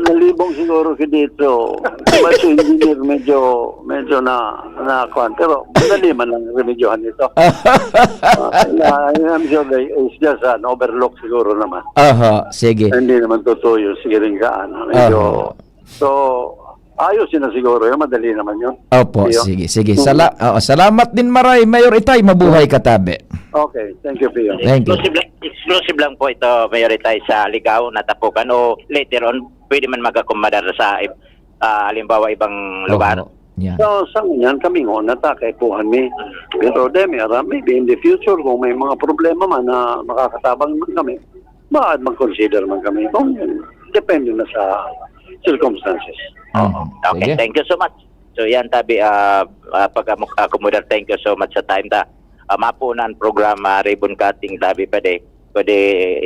nalibong siguro si dito. Diba si engineer medyo, medyo na, na kwan. Pero madali man lang remedyohan ito. Uh, I'm sure they, it's just an overlook siguro naman. Aha, sige. Hindi naman totoo yun. Sige rin ka, ano. Medyo, Aha. So, ayos yun na siguro. Yun, madali naman yun. Opo, Iyo. Sige, sige. Sala- oo, salamat din, Maray. Mayor Itay, mabuhay ka tabi. Okay, thank you, Pio. Thank you. Exclusive lang, exclusive lang po ito, Mayor Itay, sa Ligao, Natapukan, o later on, pwede man mag-accommodar sa, ah, halimbawa, ibang lugar. Oho. Yan. So, sa ngunyan, kami nga, natake po kami. Pero demi, aram, maybe in the future, kung may mga problema man na makakatabang man kami, baka mag-consider man kami. Kung depende na sa circumstances. Mhm. Okay, Sige. Thank you so much. So yan, tabi, ah, ah, pag-akomodar, thank you so much sa time ta. Ah, mapunan ang programa, ribbon cutting, tabi pa de. Pwede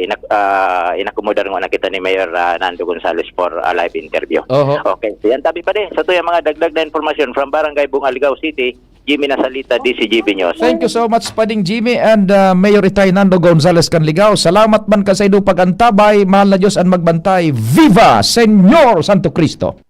inak uh, inakomodar nga na kita ni Mayor ah, Nando Gonzales for a live interview. Oho. Okay, so yan, tabi pa de. Sa tuyang mga dagdag na impormasyon from Barangay Bunga, Ligao City, Jimmy Nasalita, D C G B News. Thank you so much, Pading Jimmy and uh, Mayor Itay Nando Gonzales kan Ligao. Salamat man ka sa indo pag-antabay. Mahal na Diyos ang magbantay. Viva Señor Santo Cristo!